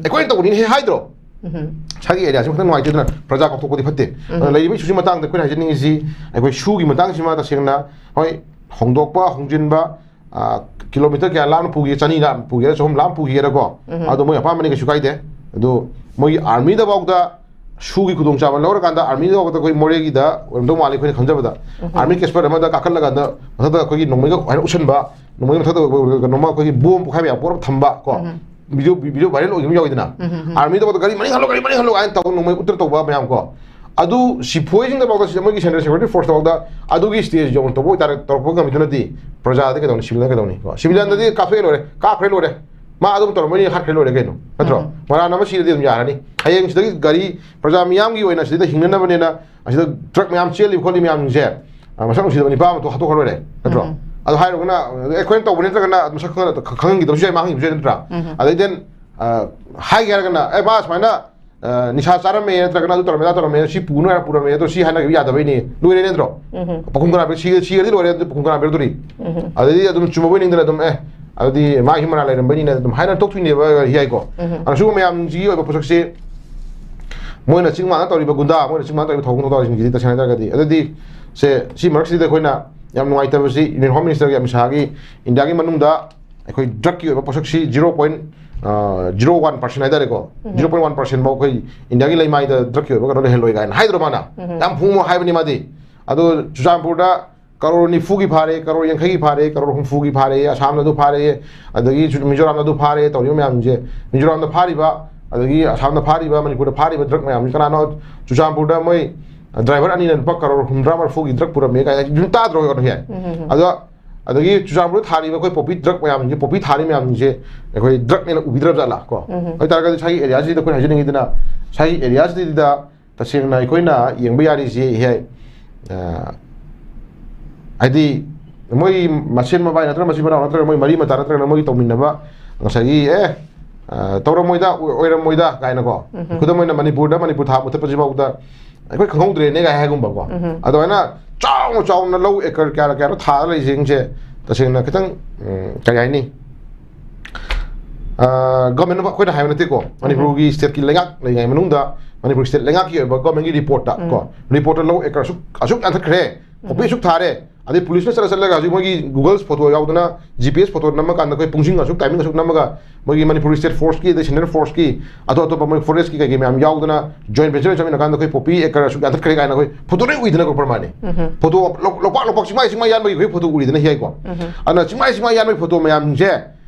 ꯑꯩꯈꯣꯏꯅ ꯇꯧꯕꯅꯤꯅꯦ ꯍꯦꯛ ꯍꯥꯏꯗ꯭ꯔꯣ? ꯉꯁꯥꯏꯒꯤ ꯑꯦꯔꯤꯌꯥꯁꯤ ꯈꯤꯇꯪ ꯅꯨꯡꯉꯥꯏꯇꯦ꯫ ꯑꯗꯨꯅ ꯄ꯭ꯔꯖꯥ ꯀꯥꯎꯊꯣꯛꯄꯗꯤ ꯐꯠꯇꯦ꯫ ꯑꯗꯨꯅ ꯂꯩꯔꯤꯕ ꯏꯁꯨꯁꯤ ꯃꯇꯥꯡꯗ ꯑꯩꯈꯣꯏꯅ ꯍꯥꯏꯖꯅꯤꯡꯉꯤꯁꯤ, ꯑꯩꯈꯣꯏ ꯁꯨꯒꯤ ꯃꯇꯥꯡꯁꯤꯃ ꯇꯁꯦꯡꯅ, ꯍꯣꯏ, ꯍꯣꯡꯗꯣꯛꯄ, ꯍꯣꯡꯖꯤꯟꯕ, ꯑ, ꯀꯤꯂꯣꯃꯤꯇꯔ ꯀꯌꯥ ꯂꯥꯞꯅ ꯄꯨꯒꯦ, ꯆꯅꯤ ꯂꯥꯞꯅ ꯄꯨꯒꯦꯔꯥ, ꯆꯍꯨꯝ ꯂꯥꯞꯅ ꯄꯨꯒꯦꯔꯥꯀꯣ, ꯑꯗꯣ ꯃꯣꯏ ꯑꯄꯥꯝꯕꯅꯤ, ꯀꯩꯁꯨ ꯀꯥꯏꯗꯦ꯫ ꯑꯗꯣ ꯃꯣꯏꯒꯤ ꯑꯥꯔꯃꯤꯗꯐꯥꯎꯗ ꯁꯨꯒꯤ ꯈꯨꯗꯣꯡꯆꯥꯕ ꯂꯧꯔꯀꯥꯟꯗ, ꯑꯥꯔꯃꯤꯗꯐꯥꯎꯗ ꯑꯩꯈꯣꯏ ꯃꯣꯔꯦꯒꯤꯗ ꯑꯣꯏꯔꯝꯗꯧ ꯃꯥꯜꯂꯤ, ꯑꯩꯈꯣꯏꯅ ꯈꯟꯖꯕꯗ, ꯑꯥꯔꯃꯤ ꯀꯦꯁꯄꯔ ꯑꯃꯗ ꯀꯥꯈꯠꯂꯀꯥꯟꯗ ꯃꯊꯛꯇ ꯑꯩꯈꯣꯏꯒꯤ ꯅꯣꯡꯃꯩꯒ ꯍꯥꯏꯅ ꯎꯁꯟꯕ, ꯅꯣꯡꯃꯩ ꯃꯊꯛꯇ ꯀꯩꯅꯣꯝꯃ ꯑꯩꯈꯣꯏꯒꯤ ꯕꯣꯝ ꯄꯣꯈꯥꯏꯕ ꯌꯥꯕ ꯄꯣꯠ ꯑꯃ ꯊꯝꯕ ꯀꯣ, ꯚꯤꯗꯤꯑꯣ, ꯚꯤꯗꯤꯑꯣ ꯚꯥꯏꯔꯦꯜ ꯑꯣꯏꯈꯤꯕ ꯌꯥꯎꯋꯤꯗꯅ, ꯑꯥꯔꯃꯤꯗꯐꯥꯎꯗ "ꯒꯥꯔꯤ ꯃꯅꯤꯡ ꯍꯜꯂꯣ, ꯒꯥꯔꯤ ꯃꯅꯤꯡ ꯍꯜꯂꯣ" ꯍꯥꯏꯅ ꯇꯧꯔꯒ ꯅꯣꯡꯃꯩ ꯎꯠꯇꯅ ꯇꯧꯕ ꯃꯌꯥꯝ ꯀꯣ꯫ ꯑꯗꯨ ꯁꯤꯐꯣꯏꯁꯤꯡꯗꯐꯥꯎꯗ, ꯁꯤꯗ ꯃꯣꯏꯒꯤ ꯁꯦꯟꯇ꯭ꯔꯦꯜ ꯁꯦꯀ꯭ꯌꯨꯔꯤꯇꯤ ꯐꯣꯔꯁꯇꯐꯥꯎꯗ ꯑꯗꯨꯒꯤ ꯁ꯭ꯇꯦꯖ ꯌꯧꯅ ꯇꯧꯕ ꯑꯣꯏꯇꯥꯔꯦ, ꯇꯧꯔꯛꯄ ꯉꯝꯃꯤꯗꯨꯅꯗꯤ ꯄ꯭ꯔꯖꯥꯗ ꯀꯩꯗꯧꯅꯤ? ꯁꯤꯚꯤꯂꯤꯌꯟꯗ ꯀꯩꯗꯧꯅꯤ? ꯀꯣ, ꯁꯤꯚꯤꯂꯤꯌꯟꯗꯗꯤ ꯀꯥꯞꯊꯣꯛꯑꯦ ꯂꯣꯏꯔꯦ, ꯀꯥꯞꯈ꯭ꯔꯦ ꯂꯣꯏꯔꯦ, ꯃꯥ ꯑꯗꯨꯝ ꯇꯧꯔꯝꯃꯅꯤ, ꯍꯥꯠꯈ꯭ꯔꯦ ꯂꯣꯏꯔꯦ ꯀꯩꯅꯣ, ꯅꯠꯇ꯭ꯔꯣ? ꯃꯔꯥꯟ ꯑꯃ ꯁꯤꯔꯗꯤ ꯑꯗꯨꯝ ꯌꯥꯔꯅꯤ꯫ ꯍꯌꯦꯡ ꯁꯤꯗꯒꯤ ꯒꯥꯔꯤ, ꯄ꯭ꯔꯖꯥ ꯃꯤꯌꯥꯝꯒꯤ ꯑꯣꯏꯅ ꯁꯤꯗ ꯍꯤꯡꯅꯅꯕꯅꯦꯅ ꯑꯁꯤꯗ ꯇ꯭ꯔꯛ ꯃꯌꯥꯝ ꯆꯦꯜꯂꯤ ꯈꯣꯠꯂꯤ ꯃꯌꯥꯝꯁꯤꯡꯁꯦ, ꯑ, ꯃꯁꯛ ꯅꯨꯡꯁꯤꯗꯕ ꯅꯤꯄꯥ ꯑꯃ ꯊꯣꯛ-, ꯍꯥꯠꯇꯣꯛꯈ꯭ꯔ ꯂꯣꯏꯔꯦ, ꯅꯠꯇ꯭ꯔꯣ? ꯑꯗꯨ ꯍꯥꯏꯔꯨꯒꯅ, ꯑꯩꯈꯣꯏꯅ ꯇꯧꯕꯅꯤ ꯅꯠꯇ꯭ꯔꯒꯅ ꯃꯁꯛ ꯈꯪꯉ-, ꯈꯪꯍꯟꯈꯤꯗꯕꯁꯨ ꯌꯥꯏ, ꯃꯥꯡꯍꯟꯈꯤꯕꯁꯨ ꯌꯥꯏ, ꯅꯠꯇ꯭ꯔꯥ? ꯑꯗꯩ then, ꯑ, ꯍꯥꯏꯒꯦ ꯍꯥꯏꯔꯒꯅ, "ꯑꯦ, ꯃꯥ ꯁꯨꯃꯥꯏꯅ ꯑ, ꯅꯤꯁꯥ ꯆꯥꯔꯝꯃꯦ ꯅꯠꯇ꯭ꯔꯒꯅ ꯑꯗꯨ ꯇꯧꯔꯝꯃꯦ ꯑꯗꯥ ꯇꯧꯔꯝꯃꯦ, ꯁꯤ ꯄꯨꯅꯨ ꯍꯥꯏꯔ ꯄꯨꯔꯝꯃꯦ, ꯑꯗꯣ ꯁꯤ ꯍꯥꯏꯅꯕ ꯌꯥꯗꯕꯩꯅꯦ, ꯂꯣꯏꯔꯦ ꯅꯠꯇ꯭ꯔꯣ? ꯎꯝ꯫ ꯄꯥꯈꯨꯝ ꯀꯅꯥ ꯄꯤꯔ-, ꯁꯤ-, ꯁꯤꯔꯗꯤ ꯂꯣꯏꯔꯦ, ꯑꯗꯨ ꯄꯥꯈꯨꯝ ꯀꯅꯥ ꯄꯤꯔꯛꯇꯣꯔꯤ? ꯎꯝ꯫ ꯑꯗꯩꯗꯤ ꯑꯗꯨꯝ ꯆꯨꯝꯃꯕꯣꯏ ꯅꯤꯡꯗꯅ ꯑꯗꯨꯝ, ꯑꯦ, ꯑꯗꯨꯗꯤ ꯃꯥꯒꯤ ꯃꯔꯥꯜ ꯂꯩꯔꯝꯕꯩꯅꯤꯅ ꯑꯗꯨꯝ ꯍꯥꯏꯅ ꯇꯣꯛꯊꯣꯛꯏꯅꯦꯕ ꯍꯤꯌꯥꯏꯀꯣ꯫ ꯎꯝ꯫ ꯑꯗꯨꯅ ꯁꯤꯒꯨꯝꯕ ꯃꯌꯥꯝꯁꯤꯒꯤ ꯑꯣꯏꯕ ꯄꯣꯠꯁꯛꯁꯦ ꯃꯣꯏꯅ ꯆꯤꯡ ꯃꯥꯟꯗ ꯇꯧꯔꯤꯕ ꯒꯨꯟꯗꯥ, ꯃꯣꯏꯅ ꯆꯤꯡ ꯃꯥꯟꯗ ꯇꯧꯔꯤꯕ ꯊꯧꯕꯨ ꯊꯧꯗꯥꯁꯤꯡꯁꯤꯗꯤ ꯇꯁꯦꯡꯅ ꯍꯥꯏꯇꯥꯔꯒꯗꯤ, ꯑꯗꯨꯗꯤ ꯁꯦ, ꯁꯤ ꯃꯔꯛꯁꯤꯗ ꯑꯩꯈꯣꯏꯅ ꯌꯥꯝ ꯅꯨꯡꯉꯥꯏꯇꯕꯁꯤ Union Home Minister ꯒꯤ ꯑꯃꯤꯠ ꯁꯥꯍꯒꯤ ꯏꯟꯗꯤꯌꯥꯒꯤ ꯃꯅꯨꯡꯗ ꯑꯩꯈꯣꯏ drug ꯀꯤ ꯑꯣꯏꯕ ꯄꯣꯠꯁꯛꯁꯤ zero point, ꯑ, zero one percent ꯍꯥꯏꯇꯥꯔꯦꯀꯣ꯫ ꯎꯝ꯫ Zero point one percent ꯐꯥꯎ ꯑꯩꯈꯣꯏ ꯏꯟꯗꯤꯌꯥꯒꯤ ꯂꯩꯃꯥꯏꯗ drug ꯀꯤ ꯑꯣꯏꯕ ꯀꯩꯅꯣ ꯂꯩꯍꯜꯂꯣꯏ ꯀꯥꯏꯅ ꯍꯥꯏꯗ꯭ꯔꯣ ꯃꯥꯅ? ꯎꯝ꯫ ꯌꯥꯝ ꯐꯨꯡꯕ ꯍꯥꯏꯕꯅꯤ ꯃꯥꯗꯤ꯫ ꯑꯗꯣ ꯆꯨꯔꯆꯥꯟꯄꯨꯔꯗ ꯀꯔꯣꯔ ꯅꯤꯐꯨꯒꯤ ꯐꯥꯔꯦ, ꯀꯔꯣꯔ ꯌꯥꯡꯈꯩꯒꯤ ꯐꯥꯔꯦ, ꯀꯔꯣꯔ ꯍꯨꯝꯐꯨꯒꯤ ꯐꯥꯔꯦ, ꯑꯁꯥꯝꯗ ꯑꯗꯨ ꯐꯥꯔꯦ, ꯑꯗꯒꯤ ꯆꯨ-, ꯃꯤꯖꯣꯔꯥꯝꯗ ꯑꯗꯨ ꯐꯥꯔꯦ, ꯇꯧꯔꯤꯕ ꯃꯌꯥꯝꯁꯦ, ꯃꯤꯖꯣꯔꯥꯝꯗ ꯐꯥꯔꯤꯕ, ꯑꯗꯒꯤ ꯑꯁꯥꯝꯗ ꯐꯥꯔꯤꯕ, ꯃꯅꯤꯄꯨꯔꯗ ꯐꯥꯔꯤꯕ drug ꯃꯌꯥꯝꯁꯦ ꯀꯅꯥꯅꯣ? ꯆꯨꯔꯆꯥꯟꯄꯨꯔꯗ ꯃꯣꯏ driver ꯑꯅꯤꯅ ꯂꯨꯄꯥ ꯀꯔꯣꯔ ꯍꯨꯝꯗ꯭ꯔꯥ ꯃꯔꯤꯐꯨꯒꯤ drug ꯄꯨꯔꯝꯃꯦ ꯀꯥꯏꯅ ꯑꯗꯨꯝ ꯇꯥꯗ꯭ꯔꯣ ꯀꯩꯅꯣ ꯍꯦ? ꯎꯝ, ꯎꯝ, ꯎꯝ꯫ ꯑꯗꯣ, ꯑꯗꯒꯤ ꯆꯨꯔꯆꯥꯟꯄꯨꯔꯗ ꯊꯥꯔꯤꯕ ꯑꯩꯈꯣꯏ poppy drug ꯃꯌꯥꯝꯁꯤꯡꯁꯦ, poppy ꯊꯥꯔꯤ ꯃꯌꯥꯝꯁꯤꯡꯁꯦ ꯑꯩꯈꯣꯏ drug ꯅꯦꯅ ꯎꯕꯤꯗ꯭ꯔꯕ ꯖꯥꯠꯂꯥ ꯀꯣ? ꯎꯝ, ꯎꯝ꯫ ꯑꯗꯨ ꯑꯣꯏꯇꯥꯔꯒꯗꯤ ꯉꯁꯥꯏꯒꯤ area ꯁꯤꯗ ꯑꯩꯈꯣꯏꯅ ꯍꯥꯏꯖꯅꯤꯡꯉꯤꯗꯅ, ꯉꯁꯥꯏꯒꯤ area ꯁꯤꯗ ꯇꯁꯦꯡꯅ ꯑꯩꯈꯣꯏꯅ ꯌꯦꯡꯕ ꯌꯥꯔꯤꯁꯤ ꯍꯦ, ꯑ, ꯍꯥꯏꯗꯤ ꯃꯣꯏ ꯃꯁꯦꯟ ꯃꯕꯥꯏ ꯅꯠꯇ꯭ꯔꯒ ꯃꯆꯤꯟ ꯃꯅꯥꯎ ꯅꯠꯇ꯭ꯔꯒ ꯃꯣꯏ ꯃꯔꯤ ꯃꯇꯥ ꯅꯠꯇ꯭ꯔꯒꯅ ꯃꯣꯏꯒꯤ ꯇꯧꯃꯤꯟꯅꯕ ꯉꯁꯥꯏꯒꯤ, ꯑꯦ, ꯑ, ꯇꯧꯔꯝꯃꯣꯏꯗ, ꯑꯣꯏ-, ꯑꯣꯏꯔꯝꯃꯣꯏꯗ ꯀꯥꯏꯅꯀꯣ꯫ ꯎꯝ꯫ ꯈꯨꯗꯝ ꯑꯣꯏꯅ ꯃꯅꯤꯄꯨꯔꯗ ꯃꯅꯤꯄꯨꯔ ꯊꯥ ꯃꯨꯊꯠꯄꯁꯤꯐꯥꯎꯗ ꯑꯩꯈꯣꯏ ꯈꯪꯍꯧꯗ꯭ꯔꯦꯅꯦ ꯀꯥꯏ ꯍꯥꯏꯒꯨꯝꯕꯀꯣ꯫ ꯎꯝ꯫ ꯑꯗꯨꯃꯥꯏꯅ ꯆꯥꯎꯅ ꯆꯥꯎꯅ ꯂꯧ acre ꯀꯌꯥ ꯀꯌꯥꯅꯣ ꯊꯥꯔ ꯂꯩꯔꯤꯁꯤꯡꯁꯦ ꯇꯁꯦꯡꯅ ꯈꯤꯇꯪ, ꯎꯝ, ꯀꯔꯤ ꯍꯥꯏꯅꯤ? ꯑ, government ꯑꯩꯈꯣꯏꯅ ꯍꯥꯏꯕ ꯅꯠꯇꯦꯀꯣ꯫ ꯃꯅꯤꯄꯨꯔꯒꯤ state ꯀꯤ ꯂꯩꯉꯥꯛ ꯂꯩꯔꯤꯉꯩ ꯃꯅꯨꯡꯗ ꯃꯅꯤꯄꯨꯔ state ꯂꯩꯉꯥꯛꯀꯤ ꯑꯣꯏꯕ government ꯀꯤ report ꯇ ꯎꯝ꯫ ꯀꯣ, report ꯇ ꯂꯧ acre ꯑꯁꯨꯛ, ꯑꯁꯨꯛ ꯌꯥꯟꯊꯠꯈ꯭ꯔꯦ, ꯎꯝ꯫ Poppy ꯑꯁꯨꯛ ꯊꯥꯔꯦ, ꯑꯗꯩ police ꯅ ꯆꯠꯂ ꯆꯠꯂꯒ ꯍꯧꯖꯤꯛ ꯃꯣꯏꯒꯤ Google photo ꯌꯥꯎꯗꯅ, G P S photo ꯅꯝꯃꯀꯥꯟꯗ ꯑꯩꯈꯣꯏ ꯄꯨꯡꯁꯤꯡ ꯑꯁꯨꯛ, timing ꯑꯁꯨꯛ ꯅꯝꯃꯒ ꯃꯣꯏꯒꯤ ꯃꯅꯤꯄꯨꯔ state force ꯀꯤ ꯑꯗꯩ central force ꯀꯤ ꯑꯇꯣꯞ ꯑꯇꯣꯞꯄ ꯃꯣꯏ forest ꯀꯤ ꯀꯩꯀꯩ ꯃꯌꯥꯝ ꯌꯥꯎꯗꯅ joint venture ꯆꯠꯃꯤꯟꯅ ꯀꯥꯟꯗ ꯑꯩꯈꯣꯏ poppy acre ꯑꯁꯨꯛ ꯌꯥꯟꯊꯠꯈ꯭ꯔꯦ ꯀꯥꯏꯅ ꯑꯩꯈꯣꯏ photo ꯂꯣꯏ ꯎꯏꯗꯅꯀꯣ ꯄ꯭ꯔꯃꯥꯟꯅꯤ꯫ ꯎꯝ꯫ Photo ꯂꯧ-, ꯂꯧꯄꯥꯛ ꯂꯧꯄꯥꯛ ꯆꯤꯡꯃꯥꯏ ꯆꯤꯡꯃꯥꯏ ꯌꯥꯟꯕꯒꯤ ꯑꯩꯈꯣꯏ photo ꯎꯔꯤꯗꯅ ꯍꯤꯌꯥꯏꯀꯣ꯫ ꯎꯝ꯫ ꯑꯗꯨꯅ ꯆꯤꯡꯃꯥꯏ ꯆꯤꯡꯃꯥꯏ ꯌꯥꯟꯕꯒꯤ photo ꯃꯌꯥꯝꯁꯦ